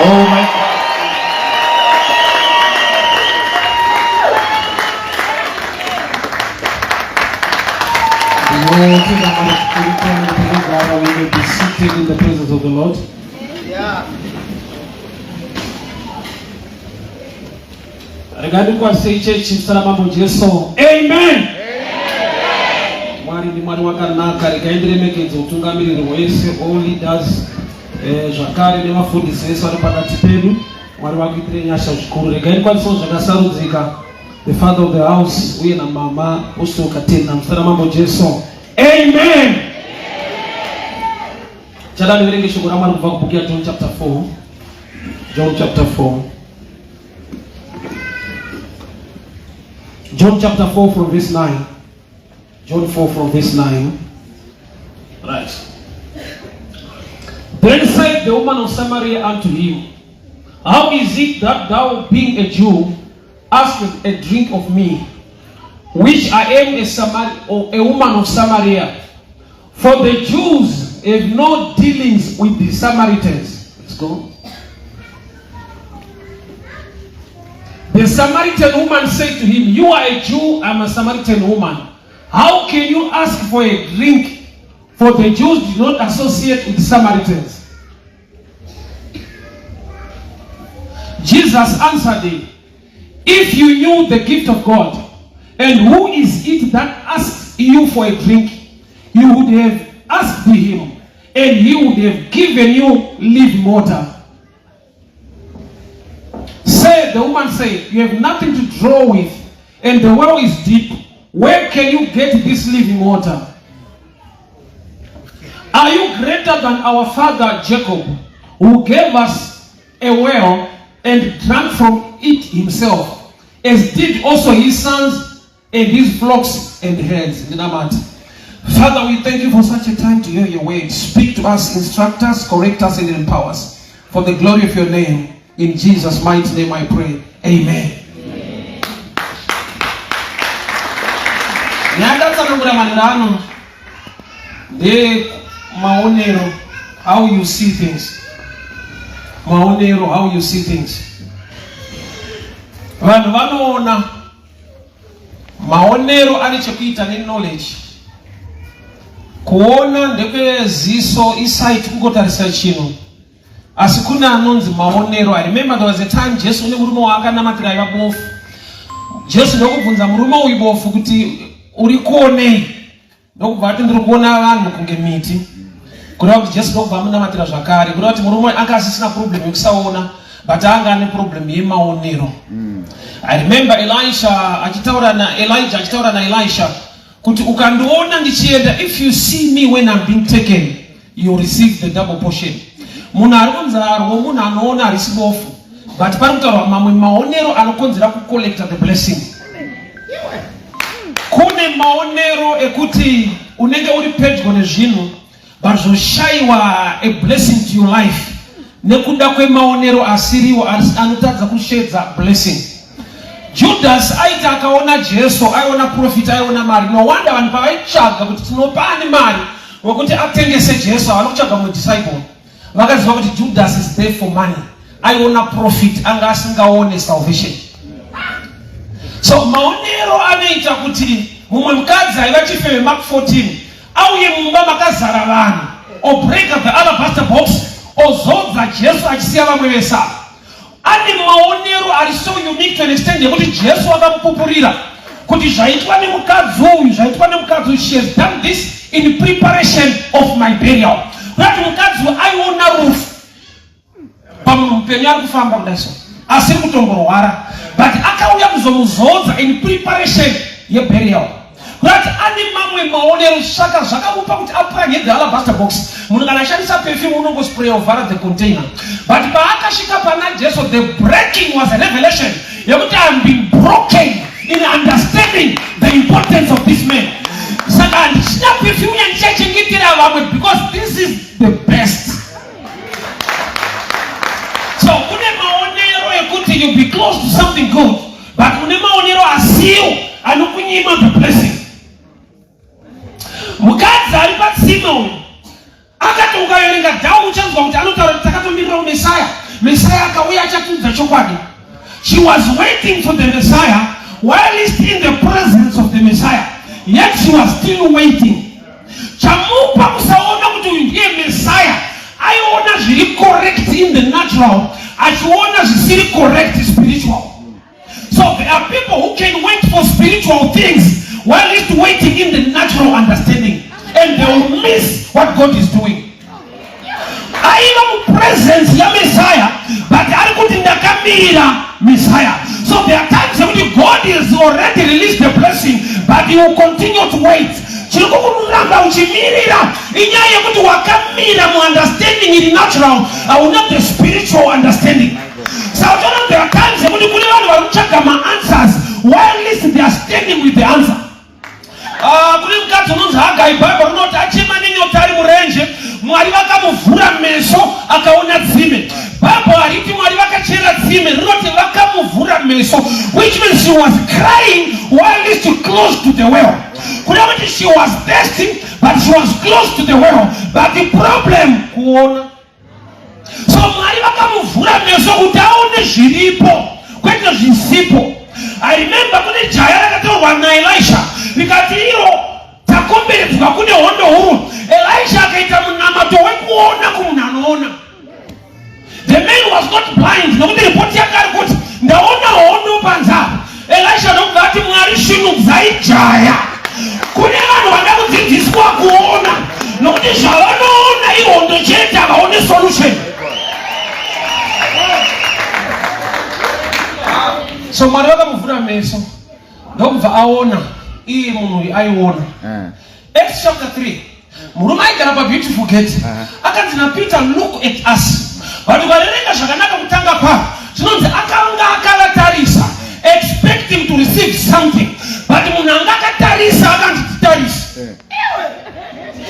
Oh my God. Ndinotenda Mwari zvikuru kuwana pekugara. We may be seated in the presence of the Lord. Regai ndikukwazisei chechi muzita raMambo Jesu. Amen. Mwari ndi Mwari wakanaka. Regai ndiremekedze utungamiriri hwese, all leaders, zvakare nevafundisi vese vari pakati pedu. Mwari vakuitire nyasha zvikuru. Regai ndikwanisewo zvakasarudzika the father of the house uye namama Apostle Katerina muzita raMambo Jesu. Amen. Chada ndiverenge shoko raMwari kubva kubhuku yaJohn chapter 4. John chapter 4. John chapter 4 from verse 9. John 4 from verse 9. Right. Then said the woman of Samaria unto him, How is it that thou, being a Jew, askest a drink of me, which I am a woman of Samaria? For the Jews have no dealings with the Samaritans. Let's go. The Samaritan woman said to him, You are a Jew, I'm a Samaritan woman. How can you ask for a drink? For the Jews do not associate with Samaritans. Jesus answered him, If you knew the gift of God, and who is it that asks you for a drink, you would have asked him, and he would have given you living water. Say, the woman said, You have nothing to draw with, and the well is deep. Where can you get this living water? Are you greater than our father Jacob, who gave us a well and drank from it himself, as did also his sons and his flocks and herds? Ndinamata. Father, we thank you for such a time to hear your word. Speak to us, instruct us, correct us, and empower us. For the glory of your name. In Jesus' mighty name I pray. Amen. Nyandatsanangura manero ano ndemaonero, how you see things. Maonero, how you see things. Vanhu vanoona maonero ane chekuita neknowledge. Kuona ndekweziso, isight, kungotarisa chinhu, asi kune anonzi maonero. I remember there was a time Jesu une murume waakanamatira aiva bofu. Jesu ndokubvunza murume uyu bofu kuti, "Uri kuonei?" Ndokubva ati, "Ndiri kuona vanhu kunge miti." Kureva kuti Jesu ndokubva amunamatira zvakare. Kureva kuti murume anga asisina problem yekusaona, but anga ane problem yemaonero. I remember Elisha achitaura naElijah, achitaura naElisha kuti, "Ukandiona ndichienda, if you see me when I'm being taken, you receive the double portion." Munhu ari kunzarwo munhu anoona, harisi bofu, but pari kutaurwa mamwe maonero anokonzera kucollecta the blessing. Kune maonero ekuti unenge uri pedyo nezvinhu, but zvoshayiwa a blessing to your life nekuda kwemaonero asiriwo anotadza kushedza blessing. Judas aiti akaona Jesu, aiona profit, aiona mari. No wonder vanhu pavaitsvaga kuti tinopani mari wekuti atengese Jesu, havana kutsvaga mumwe disciple. Vakaziva kuti Judas is there for money. Aiona profit, anga asingaone salvation. So maonero anoita kuti mumwe mukadzi aiva chifeve, Mark 14, auye mumba makazara vanhu, obreaka the alabaster box, ozodza Jesu achisiya vamwe vese ava. Ane maonero ari so unique to an extent yekuti Jesu akamupupurira kuti zvaitwa nemukadzi uyu, zvaitwa nemukadzi uyu, she has done this in preparation of my burial. Kurati mukadzi uyu aiona rufu pamunhu mupenyu ari kufamba kudai, so asiri kutomborwara, but akauya kuzomuzodza in preparation yeburial. Kurati ane mamwe maonero. Saka zvakamupa kuti apwanye the alabaster box. Munhu kana ashandisa perfume unongospray, ovhara the container, but paakasvika pana Jesu, the breaking was a revelation yekuti I'm been broken in understanding the importance of this man. Saka handichina perfume yandichachengetera vamwe because this is the best. So kune maonero ekuti you be close to something good, but une maonero asiwo anokunyima the blessing. Mukadzi ari patsime uyu akati ukaverenga dhau, uchanzwa kuti anotaura kuti takatomirira uMesaya. Messiah akauya achatiudza chokwadi. She was waiting for the Messiah whilst in the presence of the Messiah, yet she was still waiting. Chamupa kusaona kuti uyu ndiye Messiah, aiona zviri correct in the natural, achiona zvisiri correct spiritual. So there are people who can wait for spiritual things while waiting in the natural understanding, and they will miss what God is doing. Aiva mupresence yaMessiah, but ari kuti ndakamirira Messiah. So there are times yekuti God is already released the blessing, but you will continue to wait. Chiri kukuramba uchimirira inyaya yekuti wakamira muunderstanding iri natural, hauna the spiritual understanding. Saka uchiona there are times yekuti kune vanhu vari kutsvaga maanswers while they are standing with the answer. Ah, kune mukadzi unonzi Hagai. Bhaibheri rinoti achema nenyota ari murenje, Mwari vakamuvhura meso akaona tsime. Bhaibheri hariti Mwari vakachera tsime, rinoti vakamuvhura meso, which means she was crying while is close to the well. Kuda kuti she was thirsty, but she was close to the well, but the problem kuona. So Mwari vakamuvhura meso kuti aone zviripo, kwete zvisipo. I remember kune jaya rakataurwa naElisha rikati iro takomberedzwa, kune hondo huru. Elisha akaita munamato wekuona kumunhu anoona. The man was not blind, nokuti ripoti yake ari kuti ndaona hondo panze apa. Elisha ndokubva ati, "Mwari, svinudzai jaya." Kune vanhu vada kudzidziswa kuona, nokuti zvavanoona ihondo chete, havaone solution. So Mwari vakamuvhura meso ndokubva aona. Iye munhu uyu aiona. Acts chapter 3, murume aigara paBeautiful Gate akanzi naPeter, "Look at us." But ukaverenga zvakanaka kutanga kwavo, zvinonzi akanga akavatarisa expecting to receive something, but munhu anga akatarisa akanzi, "Titarisa."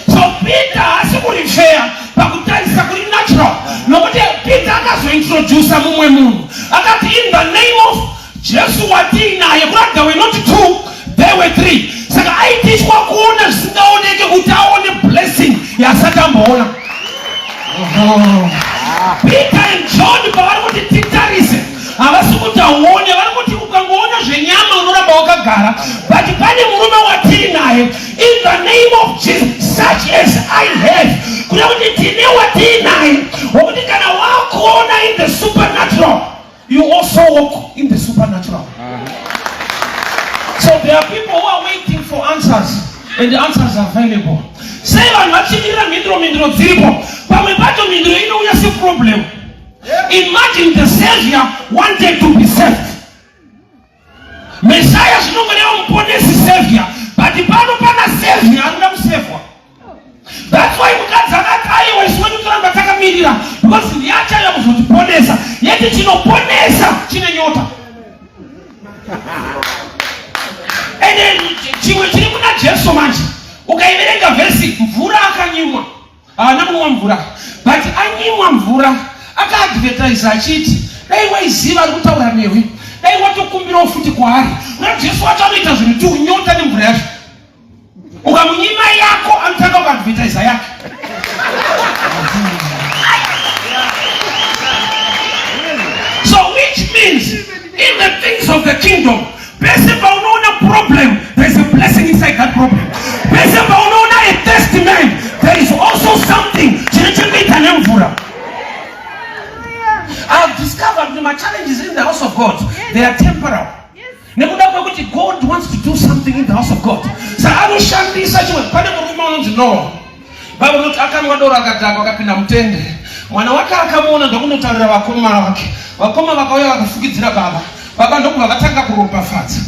So Peter haasi kurefer pakutarisa kuri natural, nokuti Peter akazointrodusa mumwe munhu akati, "In the name of Jesu watiinaye." Kurati there were not two, there were three. Saka aitichwa kuona zvisingaoneke kuti aone blessing yasati amboona. Peter and John pavari kuti titarise, havasi kuti auone. Vari kuti ukangoona zvenyama unoramba wakagara, but pane murume watiinaye, in the name of Jesus, such as I have. Kuda kuti tine watiinaye wokuti kana wakuona in the supernatural, you also walk in the supernatural. So there are people who are waiting for answers, and the answers are available. Sei vanhu vachimirira mhinduro, mhinduro dziripo? Pamwe pacho mhinduro inouya seproblem. Imagine the savior wanted to be saved. Messiah zvinongoreva muponesi, savior, but pano pana savior anoda kusevhwa. That's why mukadzi akati, "Aiwa, isu wedu toramba takamirira because ndiye achauya kuzotiponesa." Yeti chinoponesa chine nyota. Ende chimwe chiri kuna Jesu manje, ukaiverenga vhesi, mvura akanyimwa, haana kunwa mvura, but anyimwa mvura akaadvertisa achiti, "Dai waiziva ari kutaura newe, dai watokumbirawo futi kwaari." Kuna Jesu wacho anoita zvinhu tu, nyota nemvura yacho. Ukamunyima yako, anotanga kuadvertisa yake. So which means in the things of the kingdom, pese paunoona problem, there is a blessing inside that problem. Pese paunoona a thirsty man, there is also something chine chekuita nemvura. I have discovered kuti machallenges in the house of God, they are temporal, nekuda kwekuti God wants to do something in the house of God. Saka anoshandisa chimwe. Pane murume unonzi Noa. Bible rinoti akanwa doro akadhakwa, akapinda mutende. Mwana wake akamuona ndokunotaurira vakoma vake. Vakoma vakauya vakafukidzira baba. Baba ndokubva vatanga kuropafadza,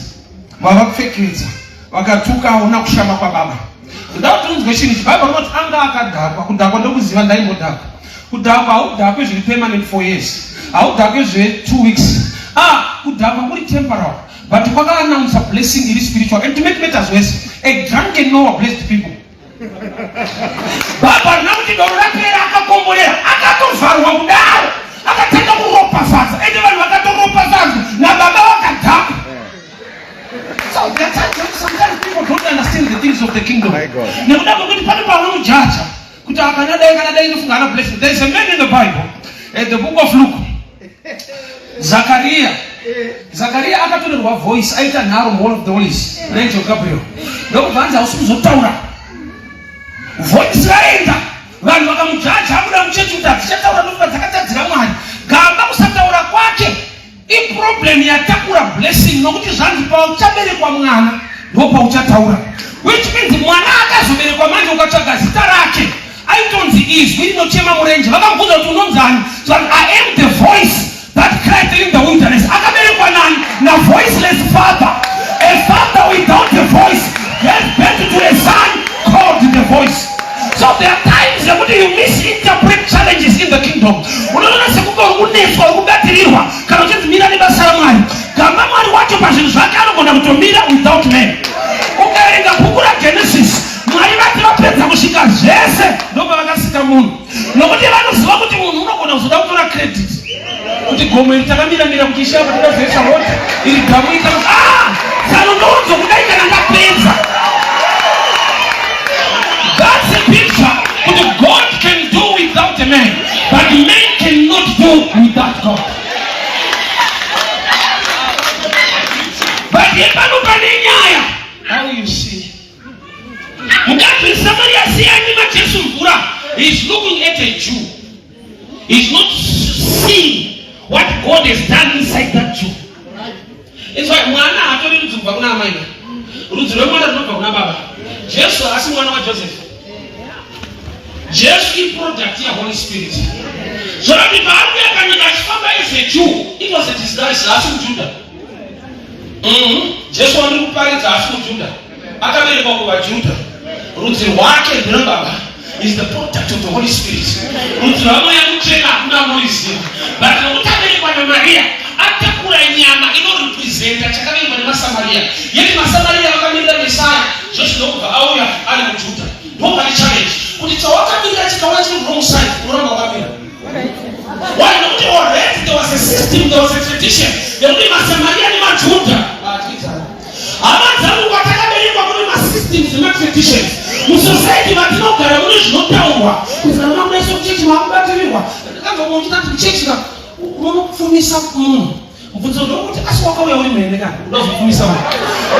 vavapfekedza, vakatuka aona kushama kwababa. Ndoda kuti unzwe chinhu ichi. Bible rinoti anga akadhakwa. Kudhakwa ndokuziva, ndaimbodhakwa. Kudhakwa haudhakwi zviri permanent for years, haudhakwi zve2 weeks. Ah, kudhakwa kuri temporal, but kwakaannounce blessing iri spiritual. And to make matters worse, a drunken Noah blessed people. Baba rina kuti doro rapera akakomborera. Akatovharwa kudaro akatanga kuropafadza, ende vanhu vakatoropafadzwa nababa vakadhakwa. So there are times when sometimes people don't understand the things of the kingdom, My God. nekuda kwekuti pane pavanomujaja kuti akanadai, kanadai, inofunga ana blessing. There is a man in the Bible, the book of Luke. Zakaria. Zakaria akatorerwa voice aita nharo muhall of the holies naangel Gabriel. Ndokubva anzi hausi kuzotaura. Voice raenda. Vanhu vakamujaja abuda muchechi kuti hadzichataura ndokuva dzakatadzira Mwari. Gamba kusataura kwake iproblem yatakura blessing nokuti zvanzi pauchaberekwa mwana ndopauchataura which means mwana akazoberekwa manje ukatsvaga zita rake aitonzi izwi rinochema murenje vakamubvunza kuti unonzani so i am the voice that cried in the wilderness akaberekwa nani navoiceless father a father without a voice gave birth to a son called the voice so there are times yekuti you misinterpret challenges in the kingdom unoona sekunge uri kunetswa uri kubatirirwa kana uchinzi mira nebasa ramwari gamba mwari wacho pazvinhu zvake anogona kutomira without man ukaverenga bhuku ragenesis mwari vati vapedza kusvika zvese ndopavakasika munhu nokuti vanoziva kuti munhu unogona kuzoda kutora credit kuti gomo iri takamira mira kuti ishe apa toda zoisa road iri dhamu ita ah sano ndounzo kudai kana ndapedza. That's a picture kuti God can do without a man, but man cannot do without God. But pano pane nyaya, how you see mukadzi weSamaria siyanyima Jesu mvura, he is looking at a Jew. He is not seeing what God has done inside that Jew. It's why mwana hatori rudzi kubva kuna amai, rudzi rwemwana runobva kuna baba. Jesu haasi mwana waJoseph. Jesu iproduct yaHoly Spirit. Zvorati paauya panyika achifamba as a Jew, it was a disguise, haasi muJuda. Jesu wandiri kuparidza haasi muJuda, akaberekwa kuvaJuda, rudzi rwake nderwababa, is the product of the Holy Spirit. Rudzi rwamweya mutsvene hakuna anoriziva, but nokuti aberekwa naMaria atakura nyama inorepresenta chakaberekwa nemaSamaria, yeti maSamaria vakamirira Mesaya. Jesu ndokubva auya ari muJuda. Ndopane challenge kuti chawakamirira chikauya chiri wrong side, unoramba wakamira. Why? Nokuti already there was a system, there was a tradition yekuti maSamaria nemaJuda vaadyidzana. Hama dzangu, kwatakaberekwa kune masystems nematraditions. Musociety matinogara mune zvinotaurwa kuti kana makudaiswa kuchechi makubatirirwa. Ndakabva muchitati kuchechi ka unonopfumisa munhu. Mubvunzo ndokuti asi wakauya uri mhene kana uda kuzopfumisa munhu?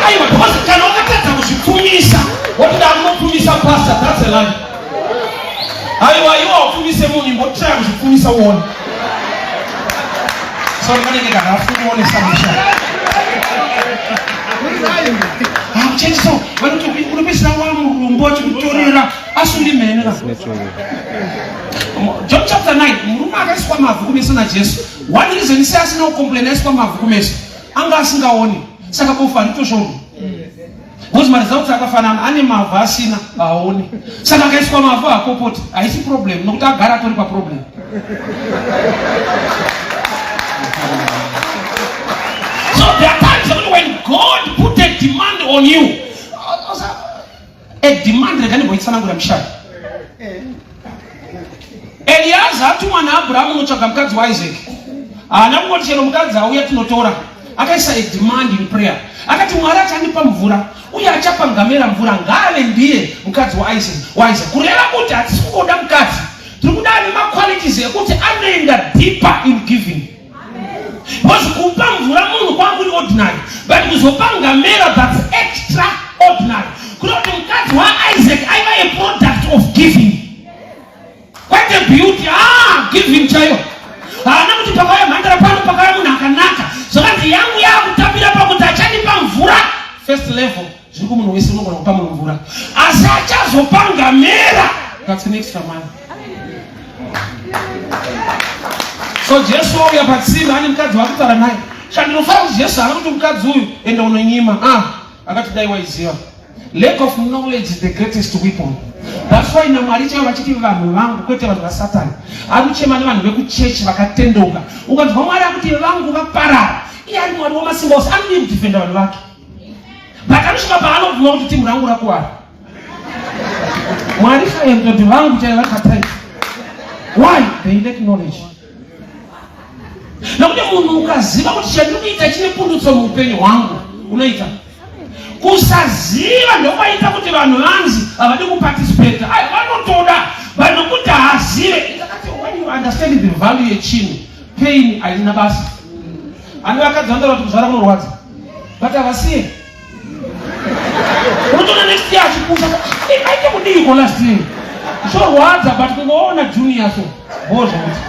Aiwa, because kana wakatadza kuzvipfumisa wotoda kunopfumisa pastor, that's a lie. Aiwa, iwe wapfumise munhu, imbotraya kuzvipfumisa uone. Sorry, kanenge karafu kuonesa musha. Hakuchechi so vanoti unopedzisira wamurombo achikutorera asi uri mhene ka. John chapter 9, murume akaiswa mavhu kumeso naJesu. One reason sei asina kucomplain aiswa mavhu kumeso, anga asingaoni, saka bofu haritosvorwi because maresults akafanana, ane mavhu asina haoni, saka akaiswa mavhu haapopoti, haisi problem nokuti agara atori paproblem. So there are times when God put a demand on you, a demand. Rega ndimboitsanangura mushaya. Eliaza atumwa naAbhurahamu unotsvaga mukadzi waIsaac, haana kungoti chero mukadzi auya tinotora. Akaisa a demand in prayer, akati Mwari achandipa mvura uye achapa ngamera mvura ngaave ndiye mukadzi waIsaac. Kureva kuti hatisi kungoda mukadzi, tiri kuda ane maqualities ekuti anoenda deeper in giving, because kupa mvura munhu kwanga kuri ordinary, but kuzopa ngamera, that's extraordinary. Kureva kuti mukadzi waIsaac aiva a product of giving, kwete beauty. Ah, giving chaiyo. Haana kuti pakauya mhandara pano, pakauya munhu akanaka, zvakanzi yangu yaakutambira pakuti achandipa mvura. First level zviri kumunhu wese, unogona kupa munhu mvura, asi achazopa ngamera, that's an extra mile. So Jesu wauya patsime ane mukadzi wakutaura naye. Chandinofara kuti Jesu haana kuti mukadzi uyu enda unonyima. Ah, akati dai waiziva. Lack of knowledge is the greatest weapon. That's why naMwari chaivo vachiti vanhu vangu, kwete vanhu vasatani. Ari kuchema nevanhu vekuchechi vakatendeuka. Ukanzwa Mwari akuti vangu vaparara, iye ari Mwari wamasimba ose, anodii kudefenda vanhu vake, but anosvika paanobvuma kuti timu rangu rakuwara. Mwari chaiye kutoti vangu chaivo vakataita. Why? They lack knowledge. Nokuti munhu ukaziva kuti chandiri kuita chine pundutso muupenyu hwangu, unoita. Kusaziva ndokwaita kuti vanhu vanzi havadi kuparticipata. Ai, vanotoda, but nokuti haazive. Ndakati when you understand the value yechinhu, pain haina basa. Ani vakadzi vanotaura kuti kuzvara kunorwadza. But havasiye. Unotoona next year achipusha. Aite kudiiko last year? Zvorwadza but kungoona junior so. Bho zvokuti.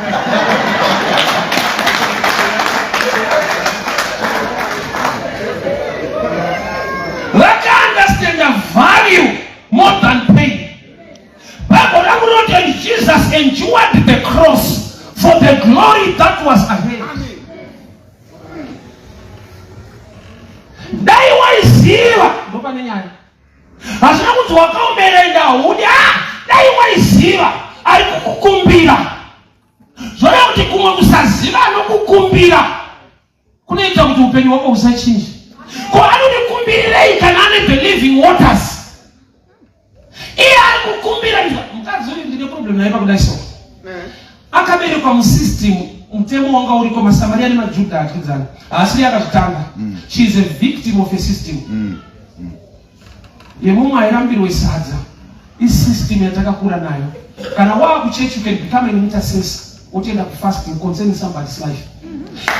Vakaunderstanda value more than pain. Bible rangu rinoti and Jesus endured the cross for the glory that was ahead. Dai waiziva ndopane nyaya. Hazvina kunzi wakaomera enda haudi. Ah, dai waiziva ari kukukumbira. Zvoreva kuti kumwe kusaziva anokukumbira kunoita kuti upenyu hwako husachinja. Ko anondikumbirirei kana ane the living waters? Iye ari kukumbira mukadzi uyu ndine problem naye pakudai so. Akaberekwa musystem mutemo wanga uriko maSamaria nemaJudha adyidzana. Haasiri akazvitanga. She is a victim of a system. Yemumwe airambirwe sadza isystem yatakakura nayo. Kana waa kuchurch you can become an intercessor wotoenda kufasting concerning somebody's life.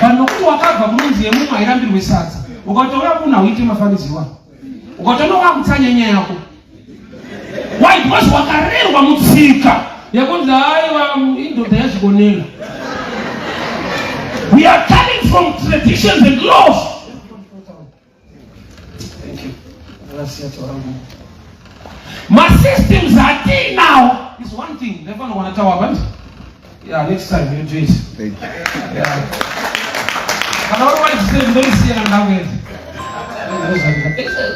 But nokuti wakabva kunonzi yemumwe airambirwe sadza ukataura kuna uite mafaniziwa ukatoona wakutsanya nyaya yako. Why? Because wakarerwa mutsika yekunzi aiwa indoda yazvigonera. We are coming from traditions and laws. Thank you. Masystems atiinawo is one thing. Ndaifanira kuwana tawa but yeah, next time you do it. Thank you. Yeah. Kana uri wari system ndoisiya kana ndakuenda.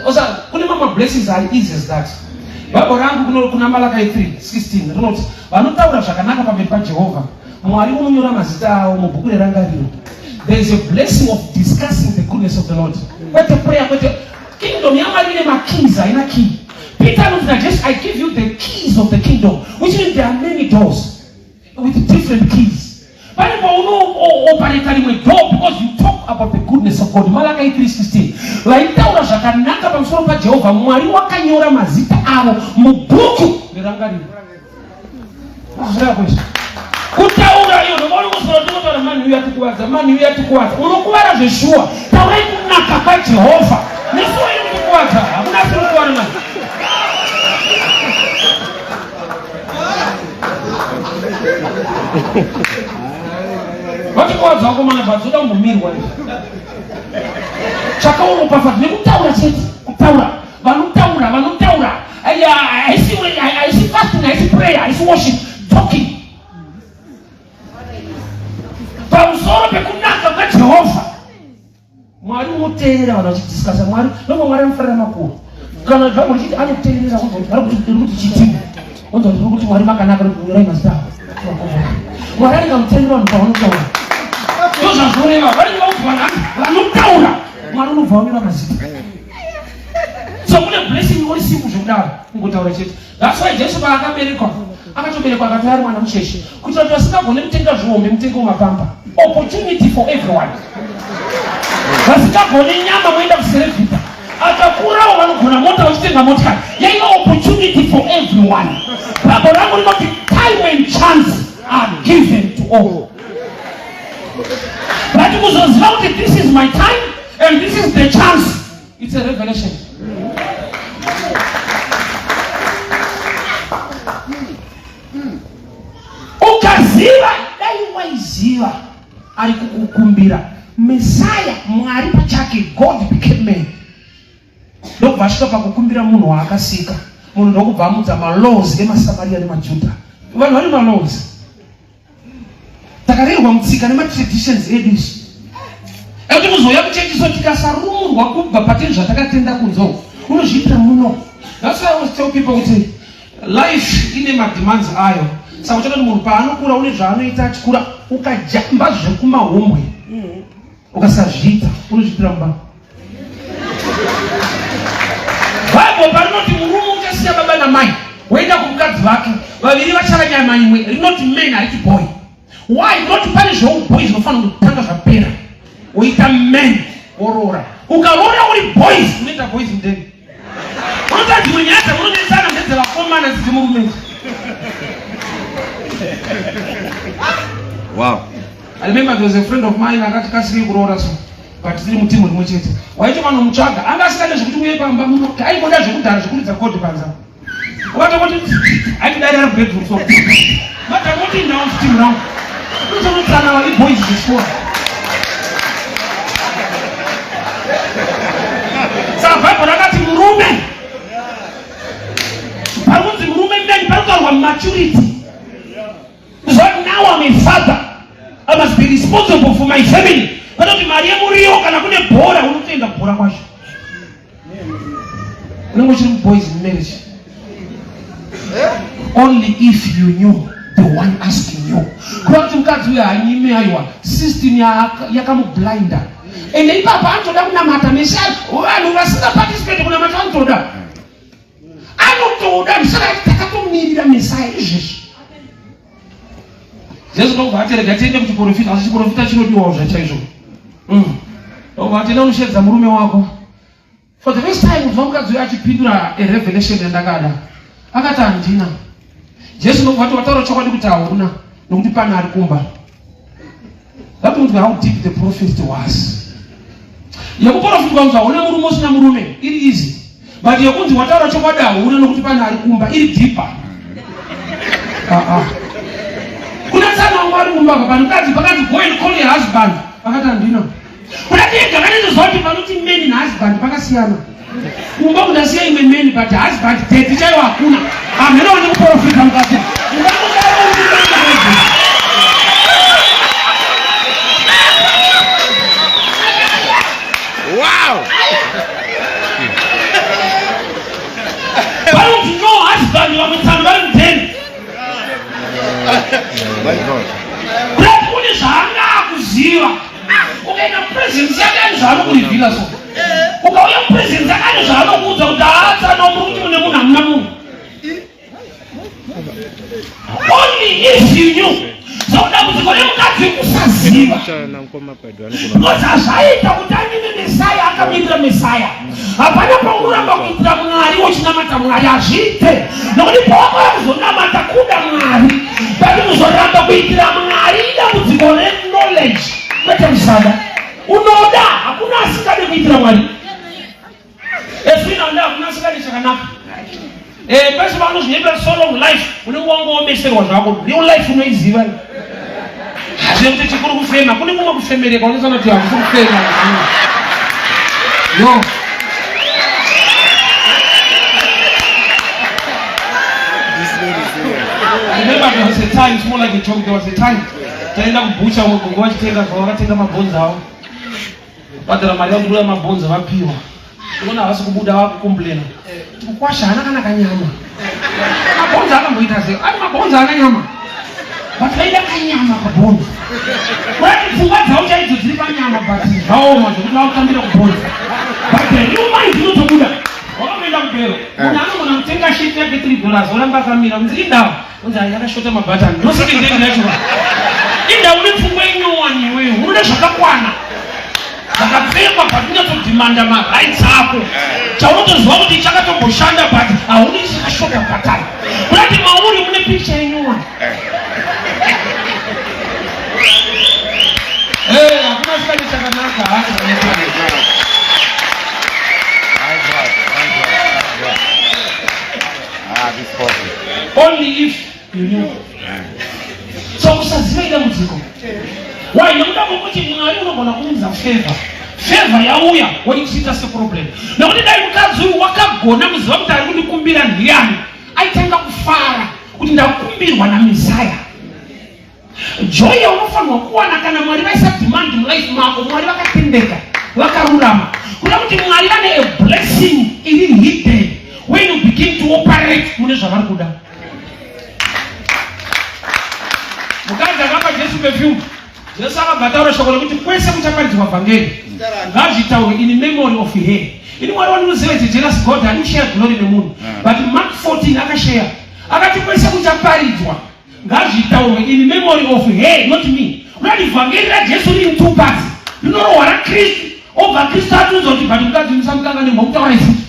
Osa kune mamwe blessings ari easy as that. Bible rangu kuno kuna Malachi 3:16 rinoti vanotaura zvakanaka pamberi paJehovha Mwari unonyora mazita avo mubhuku rerangariro. There is a blessing of discussing the goodness of the Lord. Kwete prayer, kwete kingdom yaMwari ine makeys, haina key. Peter anoti naJesu, I give you the keys of the kingdom, which means there are many doors with different keys. Pane paunoopareta rimwe door because you talk about the goodness of God. Malachi 3:16. Vaitaura zvakanaka pamusoro paJehovha, Mwari wakanyora mazita avo mubhuku rerangariro. Kutaura iyo ndomaona kusora tinotaura mani uyu atikuvadza mani uyu atikuvadza unokuvara zveshuwa taurai kunaka kwaJehovha nesuwa iri kutikuvadza hakuna asiri kukuvara mani vatikuvadza vakomana but zvoda kumbomirwa izvi chakaoropafadza nekutaura chete kutaura vanotaura vanotaura haisi haisi fasting haisi prayer haisi worship talking pamusoro pekunaka kwajehovha mwari unoteerera vanhu vachidiscasa mwari nobva mwari anofarira makuru kana bhaibheri richiti anoteerera kuti chitini onzwa kuti kuti mwari makanaka nyorai mazita avo mwari anenge amuteerera vanhu pavanotaura ndozvazvoreva vanenge vaudzwa vanhu vanotaura mwari unobva wanyora mazita So kune blessing uri simple zvekudaro kungotaura chete. That's why Jesu paakaberekwa akatoberekwa akati ari mwana mucheche kuitira kuti vasingagone kutenga zvihombe mutenge wemapampa. Opportunity for everyone. Vasingagone nyama moenda kuserevhita. Akakurawo vanogona mota vachitenga motikari. Yaiva opportunity for everyone. Bible rangu rinoti time and chance are given to all. But kuzoziva kuti this is my time and this is the chance. It's a revelation. Ukaziva dai waiziva ari kukukumbira Messiah Mwari pachake God became man ndokubva asvika pakukumbira munhu waakasika munhu ndokubva amudza malaws emaSamaria nemaJudha vanhu vane malaws Takarerwa mutsika nematraditions edu isu ekuti kuzouya kuchechi so tikasarumurwa kubva patiri zvatakatenda kunze uku unozviitira muno. That's why I always tell people kuti life ine mademands ayo saka uchaona kuti munhu paanokura une zvaanoita achikura ukajamba zvekumahumbwe ukasazviita unozviitira mumba. Bible parinoti murume uchasiya baba namai woenda kumukadzi vake vaviri vachava nyama imwe rinoti man hariti boy why not pane zveuboy zvinofanira kutanga zvapera woita man woroora ukaroora uri boys unoita boys mudeni unoita dzimwe nyaya dzamunonetsana ndedzevakomana dzidzi murume Wow. I remember there was a friend of mine akati kasirei kuroora so but tiri mutimu rimwe chete. Waiti vanomutsvaga anga asingade zvekuti uye pamba muno aingoda zvekudhara zvekuridza kodi panza. Wakatongoti aitidari ari kubedroom so. Madam woti now team round. Unotonotsana vari boys zvikoro. Saka Bible rakati murume pari kunzi murume man pari kutaurwa maturity. So now I'm a father. I must be responsible for my family. Kwete kuti mari yemuriwo kana kune bhora unotoenda kubhora kwacho. Unenge uchiri muboys marriage. Only if you knew the one asking you. Kuva kuti mukadzi uyo hanyime aiwa system yakamublinda. Ende ipapa anotoda kunamata mese vanhu vasingaparticipate kunamata vanotoda. Anotoda saka takatomirira Mesaya izvezvi. Jesu ndokubva ati rega tiende kuchiporofita asi chiporofita chinodiwawo zvachaizvo. Ndokubva ati enda unoshedza murume wako. For the first time kubva mukadzi uyo achipindura a revelation yandakada. Akati handina. Jesu ndokubva ati wataura chokwadi kuti hauna nokuti pane ari kumba. That would be how deep the prophet was. Yekuprofitwa kunzi hauna murume usina murume iri easy. But yekunzi wataura chokwadi hauna nokuti pane ari kumba iri deeper. Ah ah. Kuna tsana wangu ari kumba apa panokadzi pakanzi go and call your husband. Akati handina. Kuna tega vanotoziva kuti panoti man nahusband pakasiyana. Kumba kundasiya imwe man but husband daddy chaiwo hakuna. Hamheno wani kuprofita mukati. Ungangodaro uri mwana. Wow! Vanoti no husband vamwe tsano vari mudheni. My God. Kuti kune zvaanga akuziva. Ukaenda presence yake ane zvaanokurivhila so. Ukauya presence yake ane zvaanokuudza kuti haa tsano muri kuti mune munhu hamuna munhu. Only if you knew. So dambudziko remukadzi kusaziva. Because hazvaiita kuti anyime Mesaya akamirira Mesaya. Hapana paunoramba kuitira Mwari uchinamata Mwari hazviite. Nokuti pawakauya kuzonamata kuda Mwari. But kuzoramba kuitira Mwari idambudziko reknowledge kwete kusada. Unoda hakuna asingade kuitira Mwari. Eswina nda hakuna asingade chakanaka. Eh, pese paunozvinyepera so long life unenge wangoomeserwa zvako. Real life unoiziva. Hazvekuti chikuru kufema, kune kumwe kufemereka unozoona kuti hakusi kufema. Yo. I remember there was a time, it's more like a joke, there was a time taenda kubhucha umwe gogo vachitenga zvavo vakatenga mabhonzo avo Bhadhara mari yakubuda mabhonzo vapiwa. Unoona havasi kubuda vakukomplaina. Mukwasha haana kana kanyama. Mabhonzo akamboita sei? Ari mabhonzo haana nyama. But vaida kanyama pabhonzo. Kurati pfungwa dzavo chaidzo dziri panyama but zvaoma zvekuti vakutambira kubhonzo. But the real mind inotobuda. Wakamboenda kubhero. Munhu anogona kutenga shit yake 3 dollars oramba akamira. Kunzi indawa. Unzi ayi yakashota mabhatani. Ndosati ndende yacho. Inda une pfungwa inyowani iwewe. Unoda zvakakwana. Zvakapfekwa but unyatsodhimanda marights ako. Chaunotoziva kuti chakatomboshanda but haudi chakashota bhatani. Kurati mauri mune picture inyowani. Eh, hakuna sikati chakanaka hacho. My God, my God, my God. Ah, this coffee. Only if you knew. So usaziva idambudziko. Why? Nekuda kwekuti Mwari unogona kuunza favor. Favor yauya woichiita seproblem. Nekuti dai mukadzi uyu wakagona kuziva kuti ari kundikumbira ndiyani, aitanga kufara kuti ndakumbirwa naMesaya. Joy yaunofanirwa kuwana kana Mwari vaisa demand mulife mako, Mwari vakatendeka, vakarurama. Kuda kuti Mwari vane a blessing iri hidden when you begin to operate mune zvavari kuda. Mukadzi akapa Jesu perfume. Jesu akabva ataura shoko rekuti kwese kuchaparidzwa vhangeri ngazvitaurwe in memory of her. Ini Mwari wandinoziva is a jealous God, haadi kushare glory nemunhu. But Mark 14 akashare. Akati kwese kuchaparidzwa ngazvitaurwe in memory of her not me. Unati vhangeri raJesu riri two parts. Rinorohwa raKristu obva Kristu atiudza kuti but mukadzi musamukangane mokutaura ifuti.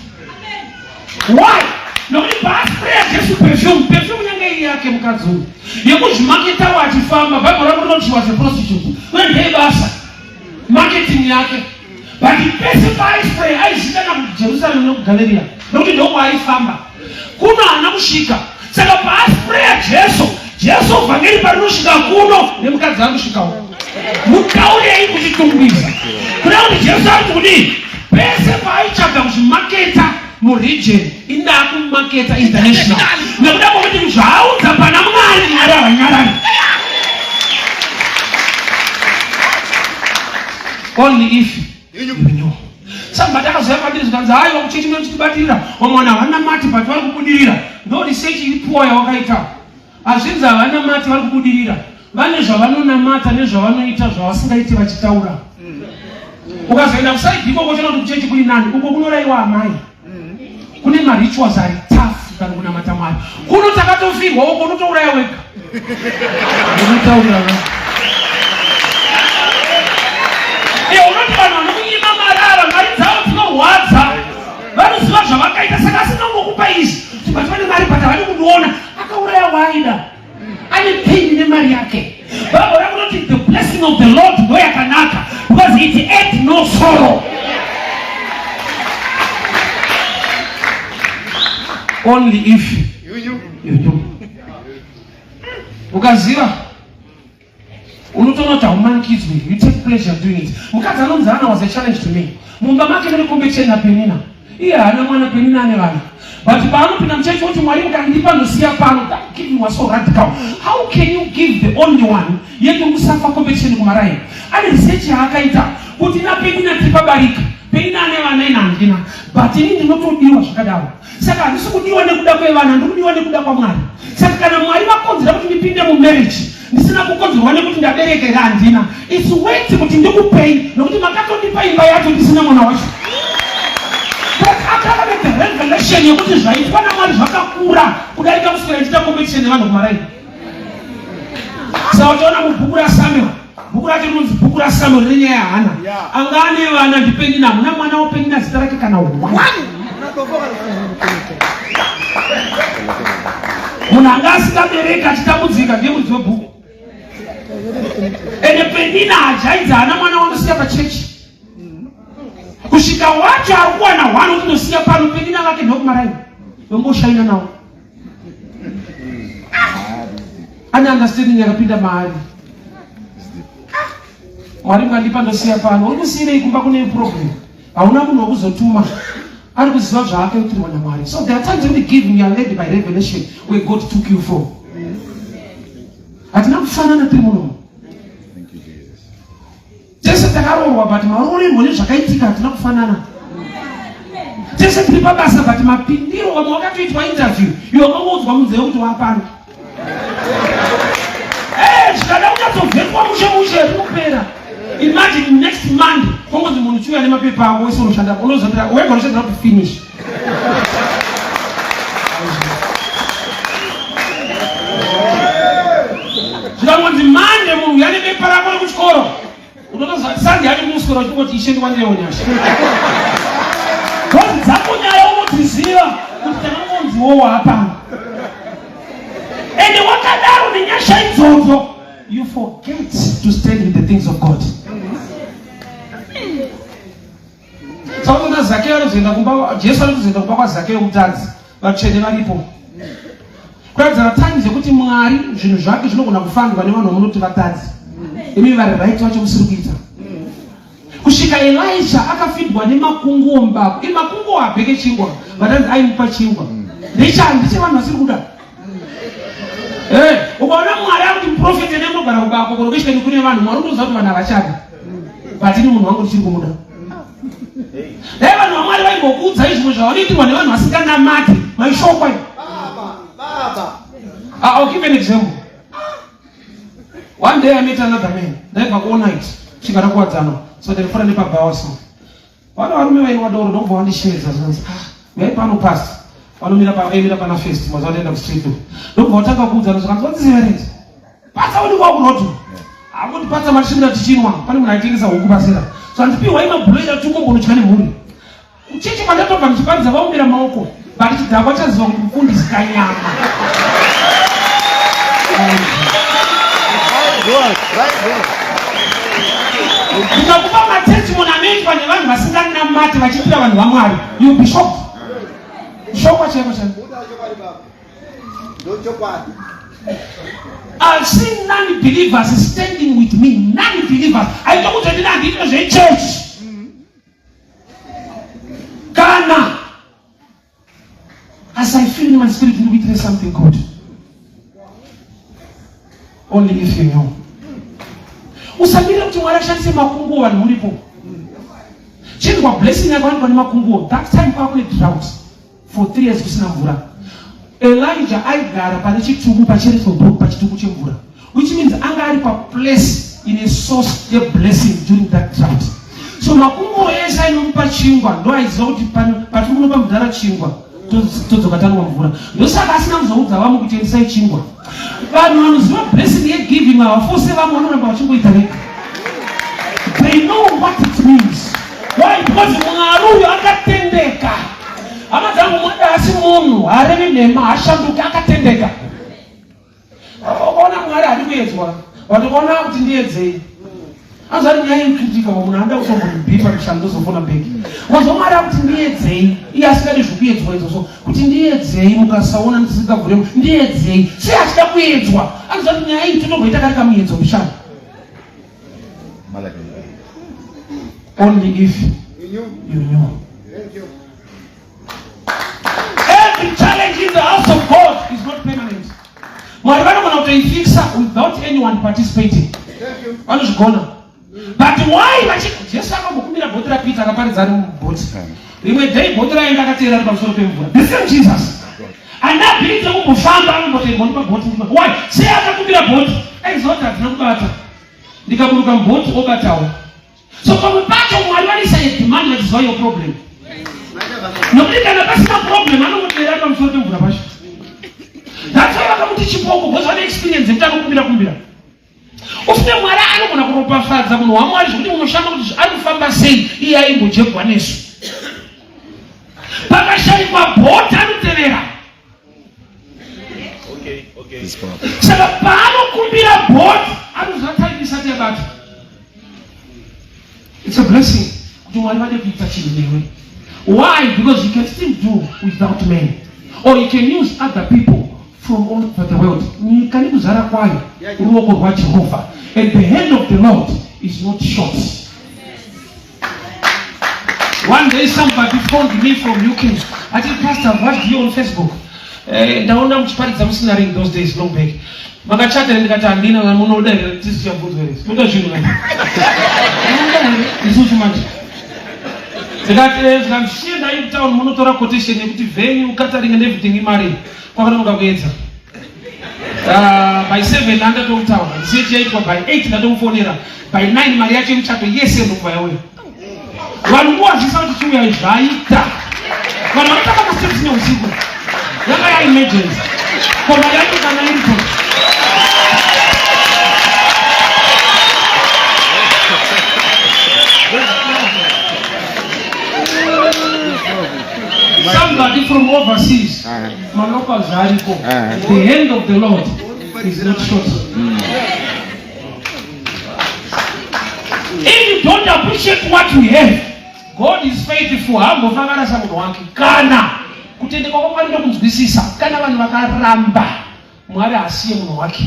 Why? Nokuti paaspreya Jesu perfume, perfume yange Skill yake mukadzi uyu yekuzvimaketawo achifamba. Bible rangu rinoti she was a prostitute. Uye ndeye basa. Marketing yake. But pese paaispraya aizikanwa kuti Jerusalem nekuGalileya nekuti ndokwaaifamba. Kuno haana kusvika. Saka paaspraya Jesu, Jesu vhangeri parinosvika kuno nemukadzi ari kusvikawo. Mutaurei kuchitungwiza. Kuda kuti Jesu ari kudii? Pese paaitsvaga kuzvimaketa muregion indakumaketa international nekuda kwekuti zvaaudza pana Mwari Mwari havanyarari. Only if you knew. Somebody akazouya kwandiri zvikanzi haiwa kuchechi mene muchitibatirira vamwe vanhu havanamati but vari kubudirira. Ndo research iri poor yawakaita. Hazvinzi havanamati vari kubudirira. Vane zvavanonamata nezvavanoita zvavasingaiti vachitaura. Ukazoenda kusaidi ikoko uchaona kuti kuchechi kuri nani. Uko kunoraiwa amai. Kune marituals ari tough than kunamata Mwari. Kuno takatofirwa uko unotouraya wega. Unotaurira wega. Iwe unoti vanhu vanokunyima mari ava mari dzavo dzinorwadza. Vanoziva zvavakaita saka asina kungokupa izvi. Kuti but vane mari but havadi kundiona. Akauraya waaida. Ane pain nemari yake. Bible rangu rinoti the blessing of the Lord ndo yakanaka because it add no sorrow. Only if you do. Ukaziva unotoona kuti haumanikidzwi, you take pleasure doing it. Mukadzi anonzi Hannah was a challenge to me. Mumba make mune competition naPenina. Iye haana mwana, Penina ane vana. But paanopinda muchechi oti Mwari mukandipa ndosiya pano. That giving was so radical. How can you give the only one yet musafa competition kumaraini? Ane research yaakaita kuti naPenina tiri pabarika. Penina ane vana ina handina. But ini ndinotodiwa zvakadaro. Saka handisi kudiwa nekuda kwevana, ndiri kudiwa nekuda kwaMwari. Saka kana Mwari vakonzera kuti ndipinde mumarriage ndisina kukonzerwa nekuti ndabereka here handina, it's wait kuti ndikupei nekuti makatondipa imba yacho ndisina mwana wacho. But akava nethe revelation yekuti zvaitwa naMwari zvakakura kudarika kuswera ndichita competition nevanhu kumaraini. Saka uchaona mubhuku raSamuel, bhuku racho rinonzi bhuku raSamuel rine nyaya yaHana. Anga ane vana ndiPenina, hamuna mwana waPenina zita rake kana one. Munhu anga asingabereki achitambudzika ndiye muridzi webhuku. Ende Penina hajaidza haana mwana wanosiya pachechi. Kusvika wacho ari kuwana one kuti ndosiya pano Penina vake ndokumaraini. Vongoshaina nawo. Ane understanding yakapinda maari. Mwari mwandipa ndosiya pano. Uri kusiyirei kumba kune problem? Hauna munhu wekuzotuma. Ari kuziva zvaakaitirwa naMwari. So there are times when you give you are led by revelation where God took you from. Hatina kufanana tiri muno. Thank you, Jesus. Tese takaroorwa but maroorerwo nezvakaitika hatina kufanana. Tese tiri pabasa but mapindiro vamwe wakatoitwa interview iwe wakangoudzwa munzeve kuti wapano. Eh, zvikada kunyatsovhetwa mushe mushe rinopera. Imagine next month kongonzi munhu chiuya nemapepa ako wese unoshanda unozotira wega unoshandira kuti finish. Zvikangonzi mande munhu uya nebepa rako rekuchikoro unotoziva sandi yacho kumuswera uchingoti ishe ndiwanirewo nyasha. Ngozi dzako nyaya unodziziva kuti takangonziwo waapano. Ende wakadaro nenyasha idzodzo you forget to stand with the things of God. Saka Zakeyo anozoenda kumba, Jesu anozoenda kumba kwaZakeyo mutadzi, vatsvene varipo. Kuratidza times yekuti Mwari zvinhu zvake zvinogona kufambwa nevanhu vamunoti vatadzi. Imi vari right vacho musiri kuita. Kusvika Elisha akafidwa nemakunguo mubako. Imi makunguo abheke chingwa, vatanzi aimupa chingwa. Ndechani ndechevanhu vasiri kuda. Eh, ukaona Mwari akuti muprofeti ende munogara kubako kurokesheni kune vanhu, Mwari unoziva kuti vanhu havachada. But ini munhu wangu ndichiri kumuda. Dai vanhu vaMwari vaimbokuudzai zvimwe zvavanoitirwa nevanhu vasinganamati, maishokwa. Baba, baba. I'll give an example. One day I met another man. Ndaibva ku all night. Chigara kuwadzana. So ndaifara nepabhawa so. Vana varume vainwa doro ndokubva vandishevedza zvanzi ah, uyai pano pasi. Vanomira pa vaimira pana first mazuva ndaenda kustreet. Ndokubva vatanga kuudzana zvakanzi vandiziva here? Patsa uri kwa kuroad. Hakuti patsa machimira tichinwa. Pane munhu aitengesa huku pasera. So andipiwa imabroiler tukombonodya nemhuri. Kuchechi kwandatobva ndichiparidza vaombera maoko but chidhakwa chaziva kuti mufundisi kanyama. God. My God. Ndikakupa matestimony anoitwa nevanhu vasinganamati vachiitira vanhu vaMwari. You be shocked. Shokwa chaiko chaiko. I've seen non-believers standing with me. Non-believers. I don't want to do church. Kana as I feel in my spirit ndikuitire something good. Only if you know. Usamirire kuti Mwari ashandise makunguo vanhu muripo. Chinzwa blessing yako vanhu vane makunguo. That time kwakune drought for 3 years kusina mvura. Elijah aigara pane chitubu paCherith Brook pachitubu chemvura which means anga ari paplace in a source yeblessing during that drought. So makunguo ese ainomupa chingwa ndo aiziva kuti patiri kunopa mudhara chingwa todzoka tanwa mvura. Ndosaka asina kuzoudza vamwe kuti endesai chingwa. Vanhu vanoziva blessing yegiving havafose vamwe vanoramba vachingoita vega. They know what it means. Why? Because Mwari uyu akatendeka. Hama dzangu, Mwari haasi munhu, harevi nhema, hashanduki, akatendeka. Ukaona Mwari haadi kuedzwa, but ukaona kuti ndiedzei, anozati nyaya iri critical, munhu anoda kutombobhipa kushanda ndozofona back. Wazwa Mwari akuti ndiedzei, iye asingadi zvekuedzwa izvozvo, kuti ndiedzei mukasaona ndisingavhure, ndiedzei. Sei achida kuedzwa? Anozati nyaya iyi totomboita kari kamuedzo mushando. Only if you knew. Every challenge in the house of God is not permanent. Mwari vanogona kutoifixa without anyone participating. Vanozvigona. But why vachi Jesu akambokumbira bhoti raPeter akaparidza ari mubhoti. Rimwe day bhoti raenda akateera ari pamusoro pemvura. The same Jesus. Ana ability yekumbofamba anombotenga ndipa bhoti. Why? Sei akakumbira bhoti? Aiziva kuti hadzina kubata. Ndikaburuka mubhoti obatawo. So pamwe pacho Mwari vanoisa a demand vachiziva your problem. Nokuti kana pasina problem anongotera pamusoro pemvura pacho. That's why vakamuti chipoko because vane experience yekuti anokumbira kumbira. Ufunge Mwari anogona kuropafadza munhu waMwari zvekuti unoshama kuti ari kufamba sei iye aimbojegwa nesu. Pakashaikwa bhoti anotevera. Saka paanokumbira bhoti anoziva time isati yabata. It's a blessing kuti Mwari vade kuita chinhu newe. Why? Because you can still do without men. Or you can use other people from all over the world. Nyika nekuzara kwayo ruoko rwaJehovha. And the hand of the Lord is not short. One day somebody phoned me from UK. I said, Pastor, I've watched you on Facebook. Ndaona muchiparidza musina ring those days long back. Makachata ndikati handina kana munoda here tisu chabvunzwa here. Toda zvinhu kana. Munoda here isusu manje. Ndikati zvikamshinda in town munotora quotation yekuti venue, catering and everything imari. Kwakanonoka kuedza. By 7 ndandatomutaura ndisiye chiyaitwa by 8 ndatomufonera by 9 mari yacho yemuchato yese ndokubva yauya. Vanhu nguva zvisa kuti chiuya zvaita. Vanhu vanotamba masteps neusiku. Yanga ya emergency. Ko mari yacho kana iripo. Somebody from overseas, malocals ariko. The hand of the Lord is not short. If you don't appreciate what you have, God is faithful. Hambofa akarasa munhu wake. Kana kutendeka kwaMwari ndokunzwisisa. Kana vanhu vakaramba, Mwari haasiye munhu wake.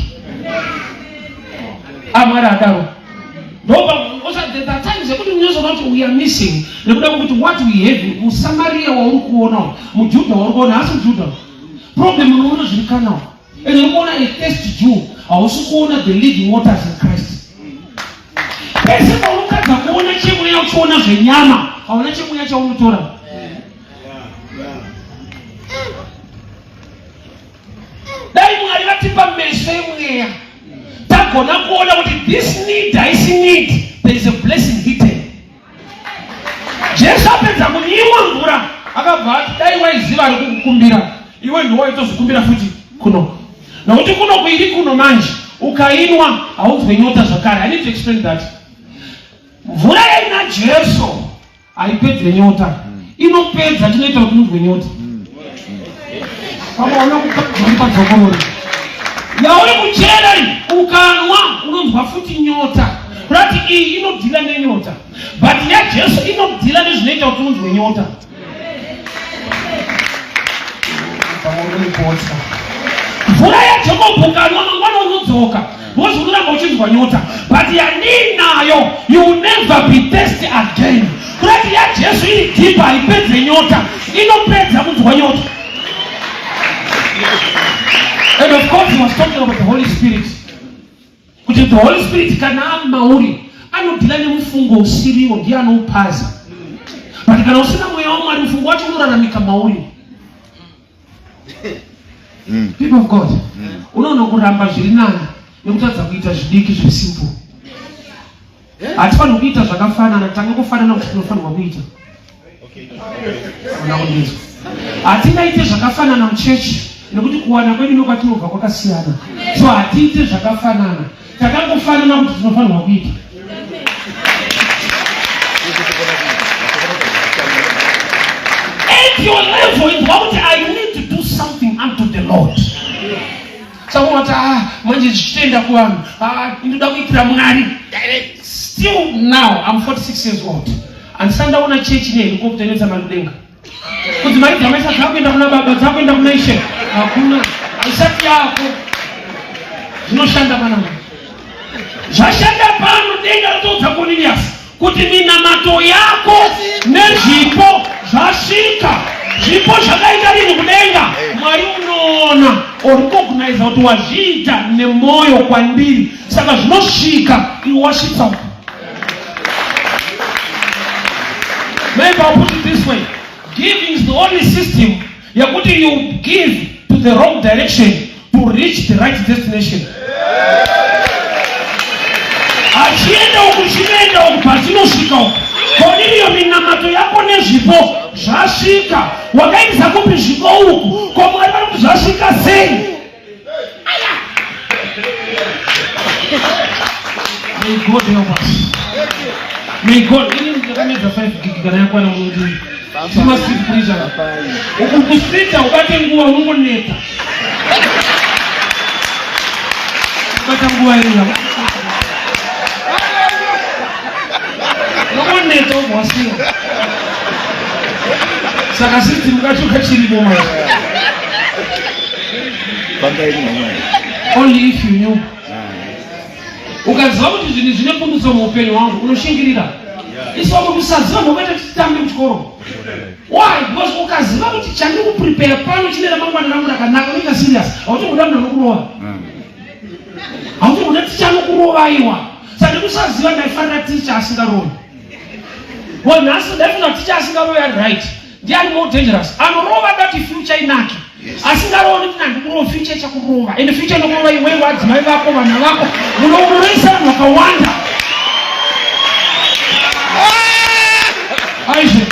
Ah, Mwari adaro. There are times yekuti unozoona kuti we are missing nekuda kwekuti what we have muSamaria wauri kuona muJudha wauri kuona haasi muJudha. Problem unoona zviri kana and uri kuona a thirsty Jew, hausi kuona the living waters in Christ. Pese paunokadza kuona chemweya uchiona zvenyama, hauna chemweya chaunotora. Dai Mwari vatipa meso emweya tagona kuona kuti this need haisi need, there is a blessing hidden. Jesu apedza kunyimwa mvura akabva ati dai waiziva ari kukukumbira iwe ndiwo waitozokumbira futi kuno, nokuti kuno kuiri kuno manje ukainwa haunzwe nyota zvakare. I need to explain that. Mvura yaina Jesu haipedze nyota, inopedza chinoita kuti unzwe nyota. Pamaona kupadzokorori. Yauri kuchera iyi ukanwa unonzwa futi nyota. Kurati iyi inodhila nenyota. But yaJesu inodhila nezvinoita kuti unzwe nyota. Mvura yaJacob ukanwa mangwana unodzoka because unoramba uchinzwa nyota. But yandiinayo you will never be thirsty again. Kurati yaJesu iri deeper haipedze nyota, inopedza kunzwa nyota. And of course he was talking about the Holy Spirit. Kuti the Holy Spirit kana mauri anodhila nemufungo usiriwo ndiye anoupaza. But kana usina mweya waMwari mufungo wacho unoraramika mauri. People of God, unoona kuramba zviri nani nekutadza kuita zvidiki zviri simple. Hatifanirwi kuita zvakafanana, tanga kufanana kuti tinofanirwa kuita. Hatingaite zvakafanana muchechi nekuti kuwana kwedu nokwatinobva kwakasiyana. So hatiite zvakafanana, takangofanana kuti tinofanirwa kuita. At your level inzwa kuti I need to do something unto the Lord. Saka unoti ah manje zvichitoenda kuvanhu ah ndoda kuitira Mwari. Still now I'm 46 years old. Handisati ndaona chechi nehelicopter inoita mari kudenga. Kuti mari dzamaisa dzakuenda kuna baba dzakuenda kuna ishe hakuna haisati yako. Zvinoshanda panapa. Zvashanda pano denga ratoudza Cornelius kuti minamato yako nezvipo zvasvika. Zvipo zvakaita rini kudenga? Mwari unoona orecognize kuti wazviita nemwoyo kwandiri, saka zvinosvika iwe wasvitsa uko. Maybe I'll put it this way. Giving is the only system yekuti you give to the wrong direction to reach the right destination. Achienda uku chinoenda uku pachinosvika uku. Koririyo minamato yako nezvipo zvasvika. Wakaendesa kupi zvipo uku? Ko Mwari vari kuti zvasvika sei? May God help us. May God. Ini ndakamedza 5 gig kana yakwana munondii. Sima street preacher. Uku kustreet ubate nguva unongoneta. Ubata nguva iri. Unongoneta ubva wasiya. Saka system kacho kachirimo manje. Only if you knew. Ukaziva kuti zvinhu zvine pundutso muupenyu hwangu unoshingirira. Isu vamwe kusaziva ndokuita titambe muchikoro. Why? Because ukaziva kuti chandiri kuprepare pano chine ramangwana rangu rakanaka unoita serious. Hautomboda munhu anokurova. Hautomboda ticha anokurova aiwa. Saka nekusaziva ndaifarira ticha asingarovi. Well, nhasi ndaifunga ticha asingarovi ari right. Ndiani more dangerous? Anorova dati future inake. Asingarovi kuti nandikurova future ichakurova. And future inokurova iwewe, vadzimai vako, vana vako. Munourayisa vanhu vakawanda. Aishe.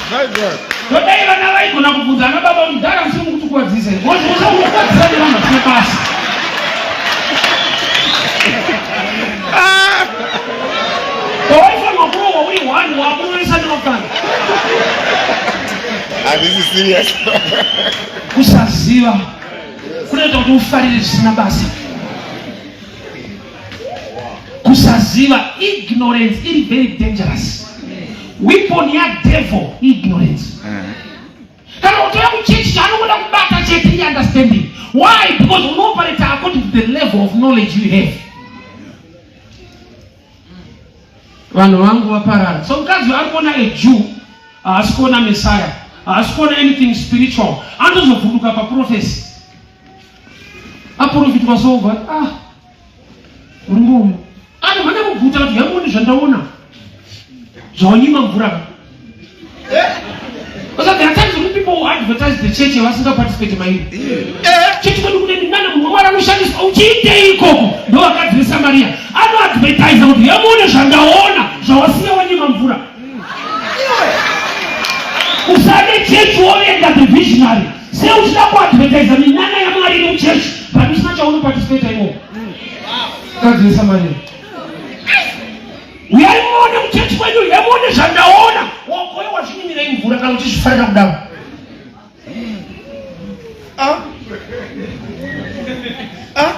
Todai vana vaigona kubvunza ana baba kuti mudhara musiri mukutikuvadzisa here? Because usa unokuvadzisa nevanhu vasina basa. Pawaifanirwa kurohwa uri one wakurovesa nevafana. Ah, this is serious. Kusaziva kunoita kuti ufarire zvisina basa. Kusaziva, ignorance iri very dangerous. Weapon ya devil ignorance. Kana utoya kuchechi chaanokuda kubata chete i understanding. Why? Because unooperate according to the level of knowledge you have. Vanhu vangu vaparara. So mukadzi ari kuona a Jew, haasi kuona Messiah, haasi kuona anything spiritual. Anotozovhunduka paprophecy. Aprofitwa so but ah murume uyu anomhanya kuguta kuti yamuoni zvandaona zvawanyima mvura ka. Because there are times when people who advertise the church vasinga participate mairi. Chechi kwedu kune minana munhu waMwari anoshandiswa uchiitei ikoko ndo vakadzi veSamaria anoadvertise kuti yamuone zvandaona zvawasiya wanyima mvura. Usade chechi wovenga the visionary. Sei uchida kuadvertise minana yaMwari iri muchechi but usina chaunoparticipate imomo. Vakadzi veSamaria. Uyai muone kuchechi kwedu, uyai muone zvandaona. Wakoyo wazvinyimirei mvura kana uchizvifarira kudaro. Ah. Ah.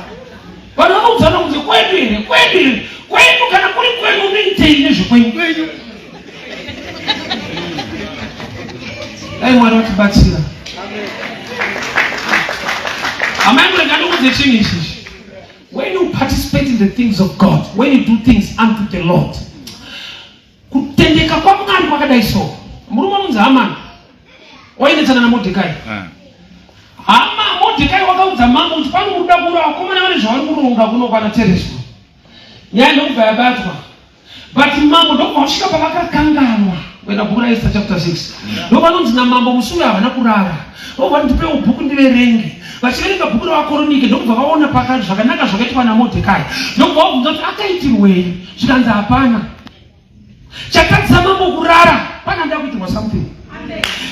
Dai Mwari vatibatsira. Amai murega ndikuudze chinhu ichichi. When you participate in the things of God, when you do things unto the Lord, kutendeka kwaMwari kwakadai so. Murume anonzi Hamani wainetsana naModhekai. Eh. Hama Modhekai wakaudza mambo kuti pano muruda kuura vakomana vane zvavari kuronga kuno kwana Tereswa. Nyaya ndokubva yabatwa. But mambo ndokubva vasvika pavakakanganwa kuenda bhuku raEsther chapter 6. Ndovanonzi namambo musi uyo havana kurara. Vobva ndipewo bhuku ndiverenge. Vachiverenga bhuku ravakoronike ndokubva vaona pakati zvakanaka zvakaitwa naModhekai. Ndokubva vabvunza kuti akaitirwei? Zvikanzi hapana. Chatadzisa mambo kurara pana nda kuitirwa something.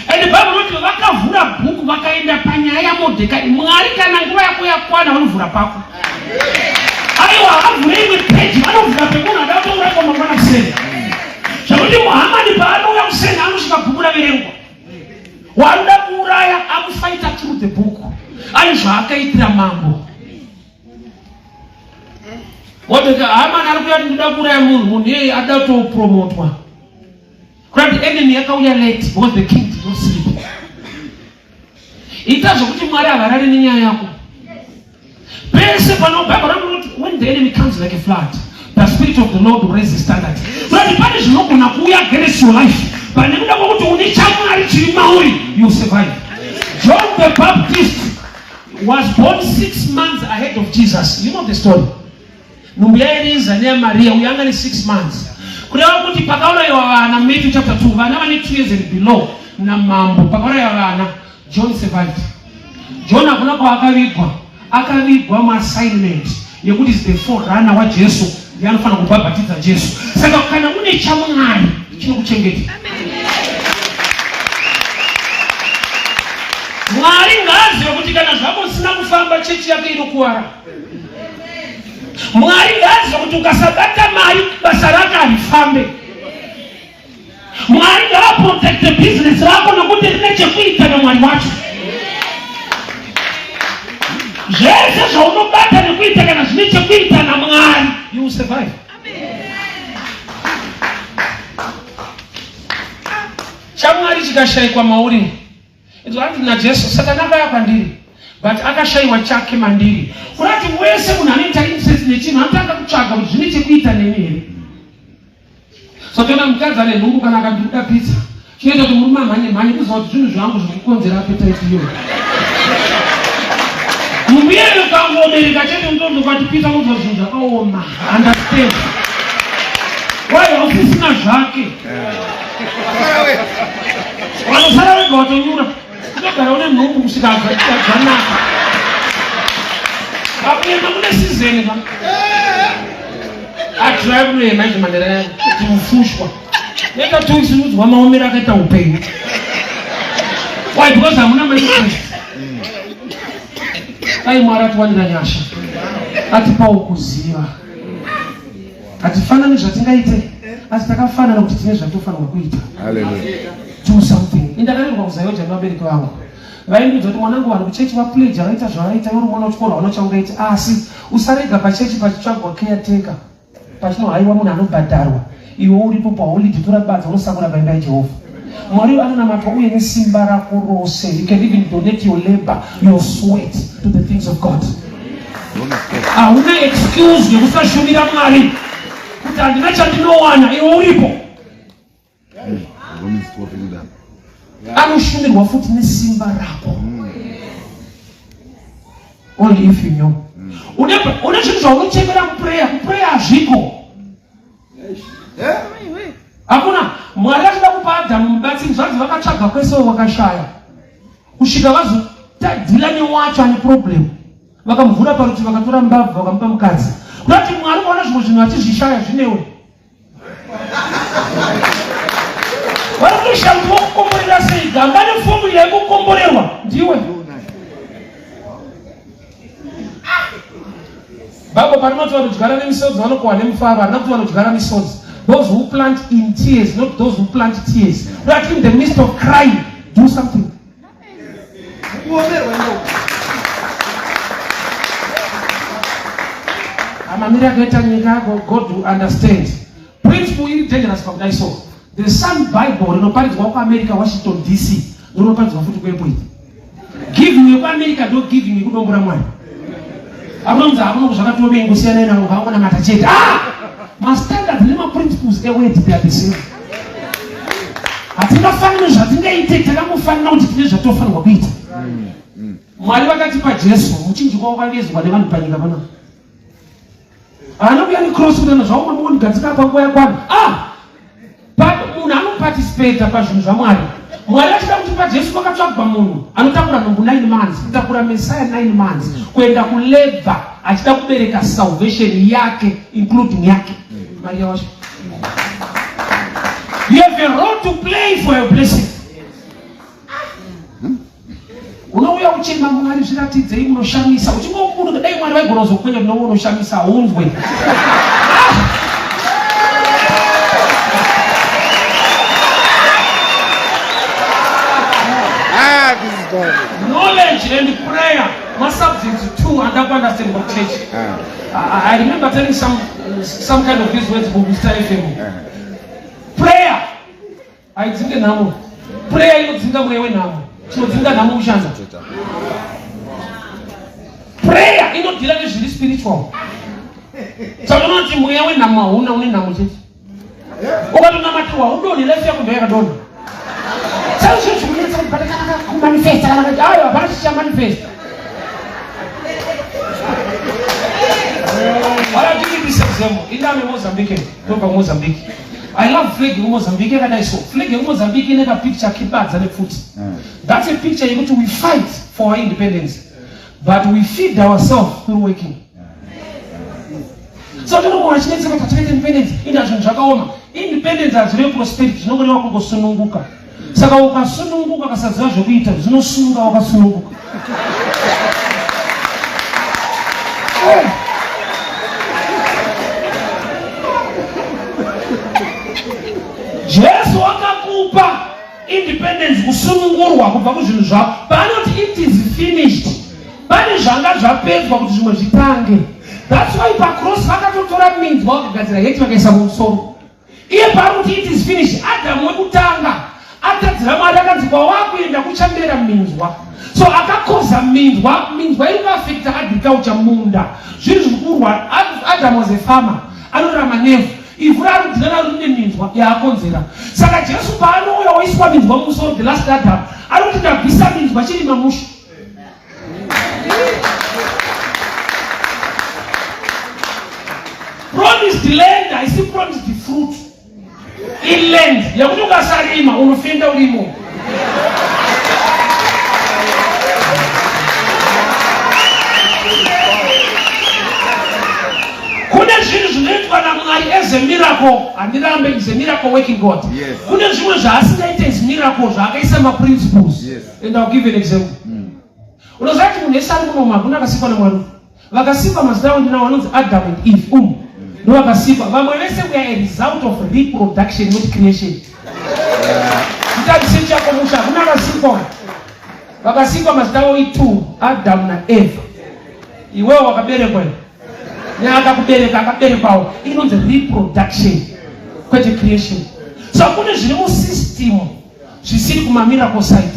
And Bible rinoti vakavhura bhuku vakaenda panyaya yaModhekai. Mwari kana nguva yako yakwana vanovhura pako. Aiwa havavhure imwe peji, vanovhura pemunhu ada kutouraiwa mangwana kuseni. Zvekuti Muhamadi paanouya kuseni anosvika bhuku raverengwa. Waanoda kuuraya akufaita through the book. Ane zvaakaitira mambo. Modhekai Hamani ari kuya kuti ndoda kuuraya munhu, munhu iyeye ada kutopromotwa. Kurati enemy yakauya late because the king did not sleep. Ita zvekuti Mwari havarari nenyaya yako. Pese pano Bible rinoti when the enemy comes like a flood, the spirit of the Lord will raise the standard. Kurati pane zvinogona kuuya against your life, but nekuda kwekuti une chaMwari chiri mauri, you survive. John the Baptist was born 6 months ahead of Jesus. You know the story. Nhumbu yaEriza neyaMaria uyo anga ne6 months. Kureva kuti pakaurayiwa vana Matthew chapter 2 vana vane 2 years and below namambo pakaurayiwa vana John survived. John hakuna kwaakavigwa, akavigwa muassignment yekuti is the forerunner waJesu ndiye anofanira kubhabhatidza Jesu. Saka kana une chaMwari chinokuchengeta. Mwari ngaazive kuti kana zvako zvisina kufamba chechi yake inokuvara. Mwari ngaazive kuti ukasabata mari basa rake harifambe. Mwari ngaaprotekte bhizinesi rako nokuti rine chekuita naMwari wacho. Zvese zvaunobata nekuita kana zvine chekuita naMwari, you will survive. ChaMwari chikashaikwa mauri Inzwa hanzi naJesu, Satani akauya kwandiri but akashaiwa chake mandiri. Kurati wese munhu anoita interest nechinhu anotanga kutsvaga kuti zvine chekuita neni here. So toona mukadzi ane nhumbu kana akandibuda pizza chinoita kuti murume amhanye mhanye kuziva kuti zvinhu zvangu zviri kukonzera appetite iyoyo. Nhumbu iyoyo ukangobereka chete unotonzwa kuti pizza unonzwa zvinhu zvakaoma. Understand? Why hausisina zvake? Vanosara vega watonyura. Unogara une nhumbu kusvika zvanaka. Pakuyema kune season ka. Atry kunoyema izvo manera yangu kuti mufushwa. Neta tuisimudzwa maomero akaita upenyu. Why? Because hamuna mainterest. Dai Mwari atiwanira nyasha. Atipawo kuziva. Hatifanani zvatingaite asi takafanana kuti tine zvatofanirwa kuita. Do something. Indakarerwa kuZayoja nevabereki vangu. Vaindiudza kuti mwanangu vanhu kuchechi vapledge vaita zvavaita uri mwana wechikoro hauna chaungaita asi usarega pachechi pachitsvagwa caretaker pachinohaiwa munhu anobhadharwa iwe uripo paholiday tora badza unosakura paimba yaJehovha. Mwari anonamatwa uye nesimba rako rose. You can even donate your labor, your sweat to the things of God. Hauna excuse yekusashumira Mwari kuti handina chandinowana iwe uripo. Anoshumirwa futi nesimba rako. Only if you know. Une zvinhu zvaunochemera muprayer, muprayer hazviko. Hakuna Mwari achida kupa Adhamu mubatsiri zvanzi vakatsvaga kwese vakashaya kusvika vazotadhila newacho ane problem vakamuvhura parutivi vakatora mbabvu vakamupa mukadzi kurati Mwari ukaona zvimwe zvinhu achizvishaya zvinewe vari kutoshaya kuti vokukomborera sei gamba nefomula yekukomborerwa ndiwe Bible parinoti vanodyara nemisodzi vanokohwa nemufaro, harina kuti vanodyara misodzi. Those who plant in tears, not those who plant tears. But in the midst of crying, do something. Amamiri akaita nyika, God will understand. Principle iri dangerous pakudai so. The same Bible rinoparidzwa kuAmerica, Washington DC. Ndoropanzwa futi kuairport. Giving yekuAmerica ndo giving yekudombo raMwari. Akunonzi hakuna zvakatove ingosiyana navo vangonamata chete. Ah! Mastandards nemaprinciples eword they are the same. Hatingafanani zvatingaite takangofanira kuti tine zvatofanirwa kuita. Mwari vakatipa Jesu muchinjikwa wakavezwa nevanhu panyika panapa. Haana kuya necross kuti zvaoma mungondigadzika apa nguva yakwana. Ah! Munhu anoparticipata pazvinhu zvaMwari. Mwari achida kutipa Jesu kwakatsvagwa munhu anotakura nhumbu 9 months, kutakura Messiah 9 months, kuenda kulabor achida kubereka salvation yake including yake. Maria wacho. You have a role to play for your blessing. Unouya uchema Mwari zviratidzei munoshamisa uchingobuda dai Mwari vaigona kuzokwenya kuti unoshamisa haunzwe. Ah, this is good. Knowledge and prayer masubjects two andakuunderstand kuchurch. I remember telling some kind of these words kuStar FM. Prayer haidzinge nhamo. Prayer inodzinga mweya wenhamo. Chinodzinga nhamo kushanda. Prayer inodhira nezviri spiritual. Saka unoti mweya wenhamo hauna, une nhamo chete. Ukatonamatirwa haudonhi, life yako ndoyakadonha. Saka zvinhu zvikunetsa kuti patakana kumanifesta kana kuti ayo hapana chichamanifesta. I'll give you this example. Indame Mozambique, tobva Mozambique. I love flag yekumozambique yakadai so. Flag yekumozambique ine kapicture kebadza nepfuti. That's a picture yekuti we fight for our independence, but we feed ourselves through working. So tinogona chinetseka kuti takaita independence, inda zvinhu zvakaoma. Independence hazvirevi prosperity, zvinongoreva kungosununguka. Saka ukasununguka ukasaziva zvekuita zvinosunga wakasununguka. Jesu akakupa independence, kusunungurwa kubva kuzvinhu zvako. Paanoti it is finished, pane zvanga zvapedzwa kuti zvimwe zvitange. That's why pacross vakatotora minzwa vakagadzira heti vakaisa mumusoro. Iye paari kuti it is finished, Adamu wekutanga atadzira Mwari akanzi kwawakuenda kuchamera minzwa. So akakoza minzwa, minzwa iri kuafekta agriculture, munda, zviri zviri kurwa. Adam was a farmer, anorarama nevhu, ivhu raari kudhila naro rine minzwa yaakonzera. Saka Jesu paanouya oiswa minzwa mumusoro, the last Adam, ari kuti ndabvisa minzwa, chirima musha. Promised land haisi promised fruit. Iland yekuti ukasarima unofenda urimo. Kune zvinhu zvinoitwa naMwari as a miracle, handirambe is a miracle working God. Yes. Kune zvimwe zvaasingaite as miracle zvaakaisa maprinciples. Yes. And I'll give you an example. Unoziva kuti munhu wese ari munomu hakuna akasikwa naMwari. Vakasikwa mazita avo ndinawo anonzi Adam and Eve. Ndo vakasikwa. Vamwe vese we are a result of reproduction not creation. Chitarise chako musha hakuna akasikwa. Vakasikwa mazita avo itu Adam na Eva. Iwewe wakaberekwa iwe. Neakakubereka akaberekwawo. Inonzi reproduction kwete creation. So kune zviri musystem zvisiri kumamiracle side.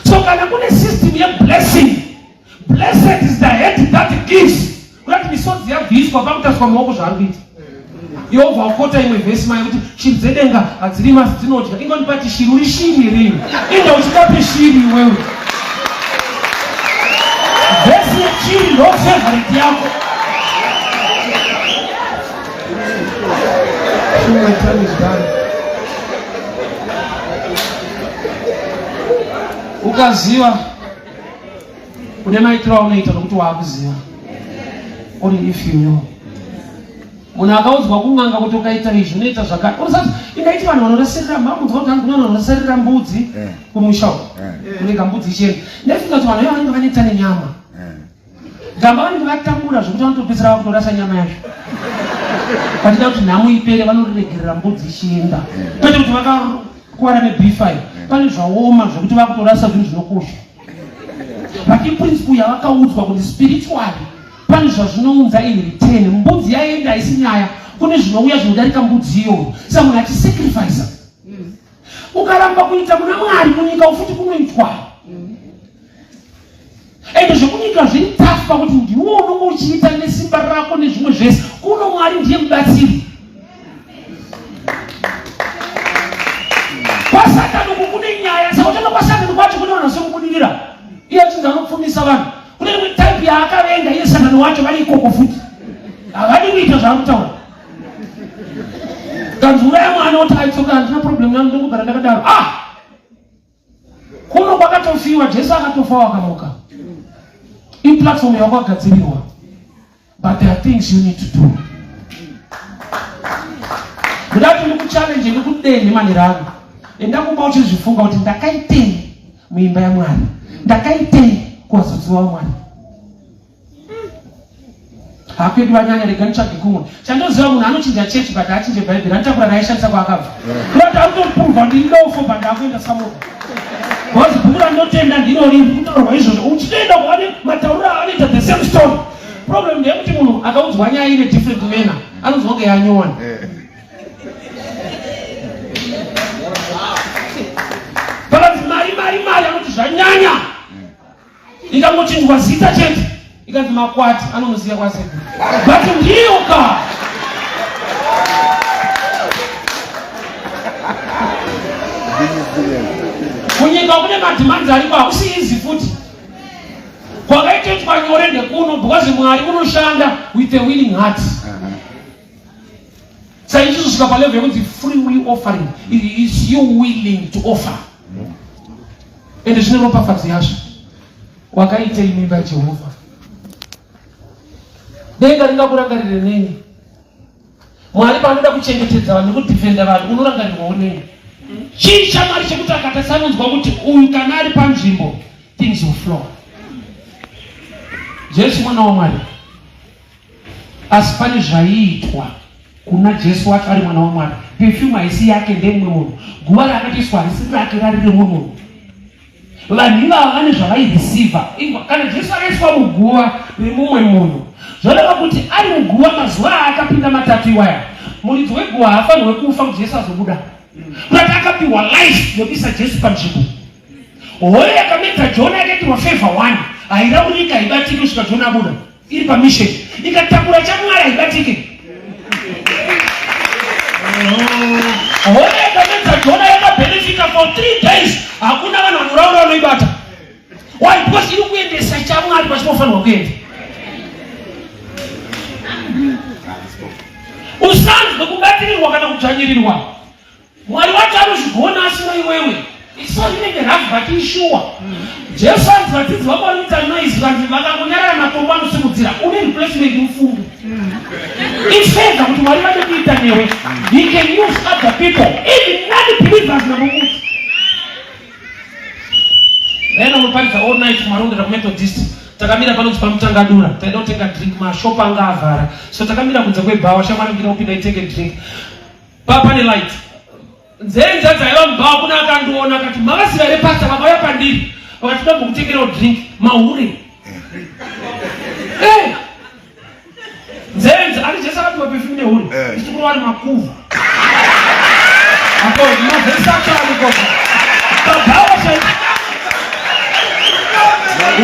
So kana kune system yeblessing, blessed is the head that gives. Kurati misodzi yabviswa pakutaswa maoko zvaari kuita. Iwe ubva wakota imwe vhesi mai kuti shiri dzedenga hadzirimi asi dzinodya. Ingondipati shiri uri shiri here iwe? Inda uchitape shiri iwewe. Vhesi yechiri ndo favorite yako. My time is done. Ukaziva une maitiro aunoita nokuti waakuziva. Only if you know. Munhu akaudzwa kun'anga kuti ukaita izvi unoita zvakati. Unosati ingaiti vanhu vanorasirira mamunzwa kuti hanzi kune vanhu vanorasirira mbudzi kumusha uko. Kunega mbudzi ichienda. Ndaifunga kuti vanhu ivavo vanenge vaneta nenyama. Gamba vanenge vatambura zvekuti vanotopedzisira vakutorasa nyama yacho. Vachida kuti nhamo ipere vanoriregerera mbudzi ichienda. Kwete kuti vakakwara ne-B5. Pane zvaoma zvekuti vakutorasa zvinhu zvinokosha. But iprinciple yavakaudzwa kuti spiritually pane zvazvinounza in return. Mbudzi yaenda haisi nyaya. Kune zvinouya zvinodarika mbudzi iyoyo. Saka munhu achisacrifice. Ukaramba kuita kuna Mwari, kunyika ufuti kunoitwa. Ende zvekunyika zviri tafu pakuti ndiwo unonge uchiita nesimba rako nezvimwe zvese. Kuno Mwari ndiye mubatsiri. KwaSatani uku kune nyaya, saka utanga kwaSatani kwacho kune vanhu vasiri kubudirira. Iye achinzi anopfumisa vanhu. Kune imwe type yaakavenga iye Satani wacho vari ikoko futi. Havadi kuita zvaari kutaura. Kanzi uraya mwana oti aitsoka handina problem yangu ndongogara ndakadaro. Ah! Kuno kwakatofiwa, Jesu akatofa wakamuka. Iplatform yakwagadzirirwa. But there are things you need to do. Ndoda kuti ndikuchallenge ndikudenhe manhero ano. Enda kumba uchizvifunga kuti ndakaitei muimba yaMwari. Ndakaitei kuvazodziwa vaMwari. Hakwedu vanyanya rega nditsvage kumwe. Chandoziva munhu anochinja chechi but haachinje bhaibheri anotakura raishandisa kwaakabva. Kurati arikutoprova ndiri dofo but ndakuenda somewhere. Because bhuku randinotenda ndiro riri kutaurwa izvozvo. Uchitoenda kwaane matauriro aanoita the same story. Problem ndeyekuti munhu akaudzwa nyaya ine different manner anonzwa kunge yanyowani. Pakanzi mari mari mari anoti zvanyanya. Ikangochinjwa zita chete ikanzi makwati anomuziva kwasekuru but ndiyo ka kunyika kune madhimanzi ariko hakusi izi futi kwakaitoitwa nyore ndekuno because Mwari unoshanda with a willing heart. Saizvozvo palevel yekunzi free will offering is you willing to offer. Ende zvine ropafadzo yazvo. Wakaitei muimba yaJehovha? Denga ringakurangarire nei? Mwari paanoda kuchengetedza vanhu nekudhifenda vanhu unorangarirwawo nei? Chii chaMwari chekuti akatasanonzwa kuti uyu kana ari panzvimbo things will flow. Jesu mwana waMwari. Asi pane zvaiitwa kuna Jesu wacho ari mwana waMwari. Perfume haisi yake ndemumwe munhu. Guva raakatoiswa harisi rake rari remumwe munhu. Vanhu ivava vane zvavaireceiva. Kana Jesu akaiswa muguva remumwe munhu, zvoreva kuti ari muguva mazuva aakapinda matatu iwaya, muridzi weguva haafanirwe kufa kuti Jesu azobuda. Kurati akapiwa life yekuisa Jesu panzvimbo. Hoyo yakamedza Jona yakaitirwa favor one, hairaurika haibatiki kusvika Jona abuda. Iri pamission ikatakura chaMwari haibatike. Hoyo yakamedza Jona yakabhenefita for 3 days, hakuna vanhu vanoraura vanoibata. Why? Because iri kuendesa chaMwari pachinofanirwa kuenda. Usanzwe kubatirirwa kana kudzvanyirirwa. Mwari wacho anozvigona asina iwewe. It's not even rough but ishuwa. Jesu anzi vadzidzi vako vari kuita noise vanzi vakangonyarara matombo anosimudzira. Une replacement ufunge. Ifedha kuti Mwari vade kuita newe. He can use other people, even non-believers namukuti. Ndaenda kunoparidza all night kumarondera kuMethodist. Takamira panonzi paMutangadura. Taida kutenga drink, mashop anga avhara. So takamira kunze kwebhawa, shamwari ndida kupinda itenge drink. Pa pane light. Nzenza dzaiva mubhawa kuna akandiona akati mavaziva here pastor vakauya pandiri vakati ndambokutengerawo drink mahure. Eh. Nzenza ari Jesu akati perfume nehure. Eh. Ndichikuru wari makuva. Apo mavhesi acho ariko. Pabhawa chai.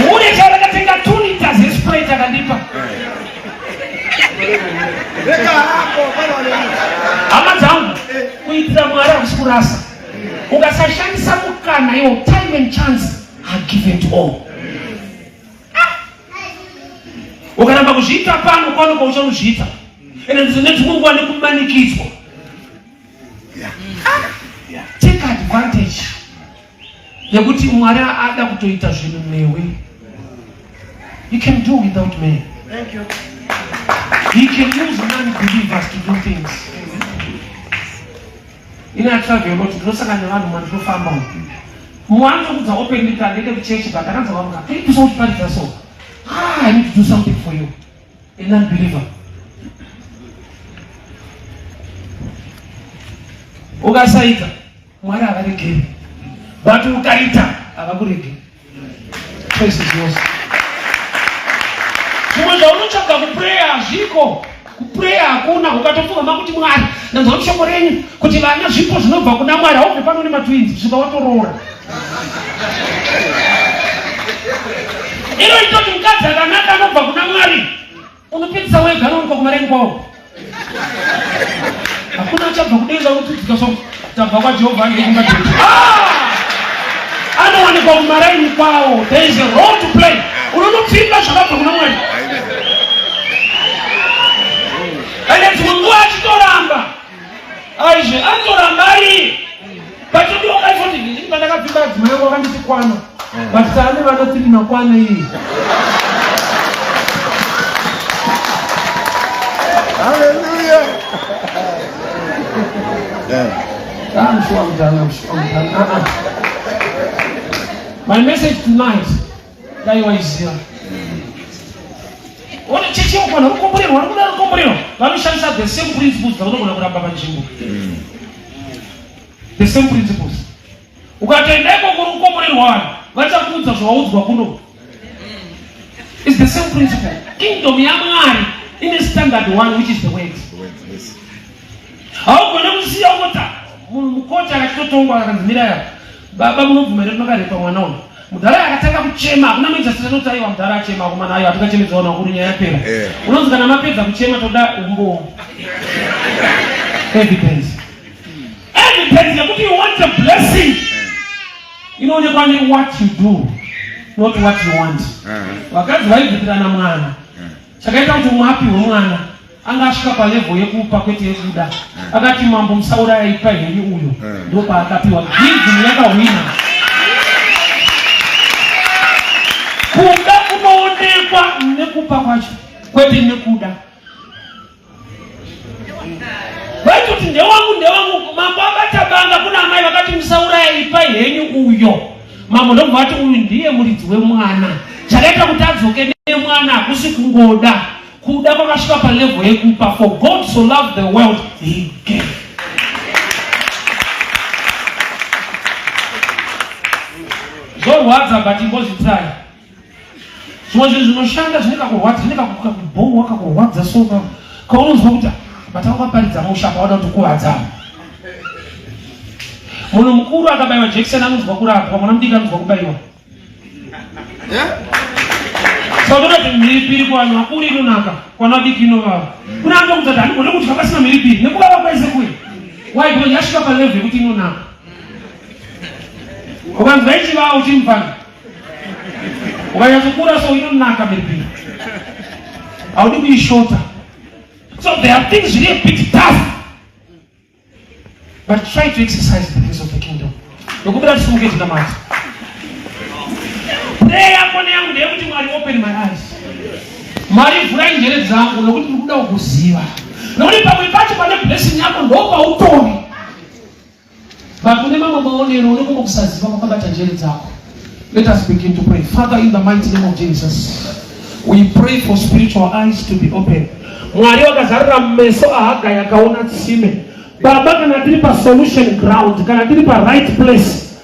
Hure chai rakatenga 2 liters yeSprite akandipa. Hama dzangu, kuitira Mwari hakusi kurasa. Ukasashandisa mukana iwo, time and chance are given to all. Ukaramba kuzviita pano kwano kwauchanozviita, ende ndizone dzimwe nguva nekumanikidzwa. Take advantage yekuti Mwari ada kutoita zvinhu newe. You can do without me. Thank you. He can use non-believers to do things. Ini I travel a lot, ndinosangana nevanhu mandinofamba umu. Mumwe anotokudza openly kuti andiende kuchechi but akanzi vamuka, kuisa uchiparidza so. Ah, I need to do something for you. A non-believer. Ukasaita, Mwari havaregeri. But ukaita, havakuregi. Choice is yours. Zvimwe zvaunotsvaga kuprayer hazviko. Kupreya hakuna, ukatofunga makuti Mwari, ndanzwa mushoko renyu kuti vana zvipo zvinobva kuna Mwari, haubve pano nematwins kusvika watoroora. Iro itoti mukadzi akanaka anobva kuna Mwari, unopedzisa wega anowanikwa kumareni kwawo. Hakuna achabva kudenga unotudzika so tabva kwaJehovha andikumba ah! Anowanikwa kumaraini kwawo. There is a role to play. Unonopfimba zvakabva kuna Mwari. Ende dzimwe nguva achitoramba aizve anotoramba ari pachodiwa kaifoti ndini pandakapfimba adzimai yangu akanditi kwana but taane vana tiri nakwana iyi. Hallelujah. Yeah. I'm sure I'm done. I'm sure I'm done. Uh-uh. My message tonight, dai waiziva. Ona chechi yako vanhu rukomborero, vari kuda rukomborero, vanoshandisa the same principles dzavanogona kuramba panzvimbo. The same principles. Ukatoenda ikoko uri kukomborerwa vanhu vachakuudza zvawaudzwa kuno. It's the same principle. Kingdom yaMwari ine standard one which is the word. Yes. Haugone kusiya ungota munhu mukoti akachitotongwa akanzi mirai apa baba munobvuma here kuti makarepa mwana uyu mudhara akatanga kuchema hakuna magistrate anoti aiwa mudhara achema akomana ayo hatingachemedza vanhu vakuru nyaya yapera Eh. unonzi kana mapedza kuchema toda umbowo evidence evidence yekuti you want a blessing inoonekwa ne what you do not what you want vakadzi vaibvutirana mwana chakaita kuti umwe apiwe mwana anga asvika palevel yekupa kwete yekuda akati mambo musauraya ipa henyu uyo ndopaakapiwa giving yakahwina kuda kunoonekwa nekupa kwacho kwete nekuda vaitoti ndewangu ndewangu mambo abata banga kuna amai vakati musauraya ipai henyu uyo mambo ndobva vati uyu ndiye muridzi wemwana chakaita kuti adzoke nemwana hakusi kungoda kuda kwakasvika palevel yekupa for God so loved the world he gave. Zvorwadza but imbozvitrai zvimwe zvinhu zvinoshanda zvine kakurwadza zvine kakubhowa kakurwadza so kaunonzwa kuti but wakaparidza musha pawada kuti kuvadza munhu mukuru akabaiwa jekiseni anonzwa kurapwa mwana mudiki anonzwa kubaiwa Sautoda kuti mhiripiri kuvanhu vakuru inonaka, kuvanhu vadiki inovava. Kuna anokuudza kuti handigone kudya pasina mhiripiri nekuvava kwese kuye. Why? Because yasvika palevel yekuti inonaka. Ukanzwa ichivava uchimufana. Ukanyatsokura so inonaka mhiripiri. Haudi kuishota. So there are things zviri a bit tough. But try to exercise the things of the kingdom. Ndokumbira tisimuke tinamate. Prayer yako neyangu ndeyekuti Mwari open my eyes. Mwari vhurai njere dzangu nokuti ndiri kuda kukuziva. Nokuti pamwe pacho pane blessing yako ndopautori. But une mamwe maonero une kumwe kusaziva kwakabata njere dzako. Let us begin to pray. Father, in the mighty name of Jesus, we pray for spiritual eyes to be open. Mwari wakazarura meso aHagai akaona tsime. Baba, kana tiri pa solution ground, kana tiri pa right place,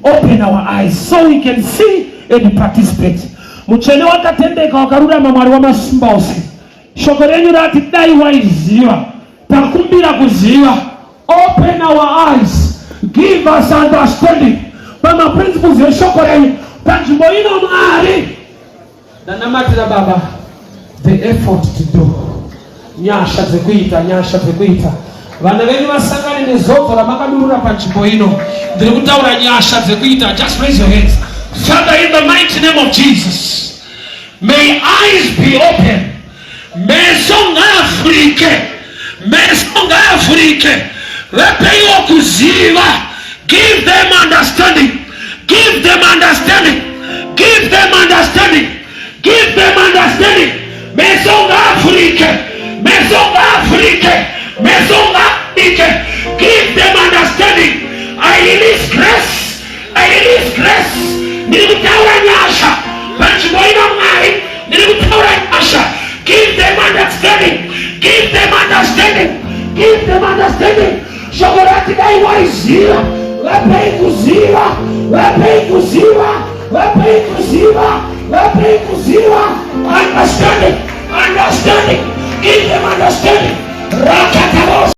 open our eyes so we can see and participate. Mutsvene wakatendeka wakarurama Mwari wamasimba ose. Shoko renyu rati dai waiziva. Takumbira kuziva. Open our eyes. Give us understanding. Pama principles eshoko renyu. Panzvimbo ino Mwari. Ndanamatira Baba the effort to do. Nyasha dzekuita, nyasha dzekuita. Vana venyu vasangane nezodzo ramakadurura panzvimbo ino. Ndiri kutaura nyasha dzekuita. Just raise your hands. Father, in the mighty name of Jesus, may eyes be open. Meso ngaavhurike, meso ngaavhurike, vapeiwo kuziva. Give them understanding, give them understanding, give them understanding, give them understanding. Meso ngaavhurike, meso ngaavhurike, meso ngaavhurike. Give them understanding. I release grace. I release grace. Ndiri kutaura nyasha panzvimbo ino Mwari, ndiri kutaura nyasha. Give them understanding. Give them understanding. Give them understanding. Shoko rati dai waiziva, vapei kuziva, vapei kuziva, vapei kuziva, vapei kuziva. Understanding, understanding. Give them understanding. Rakatavos.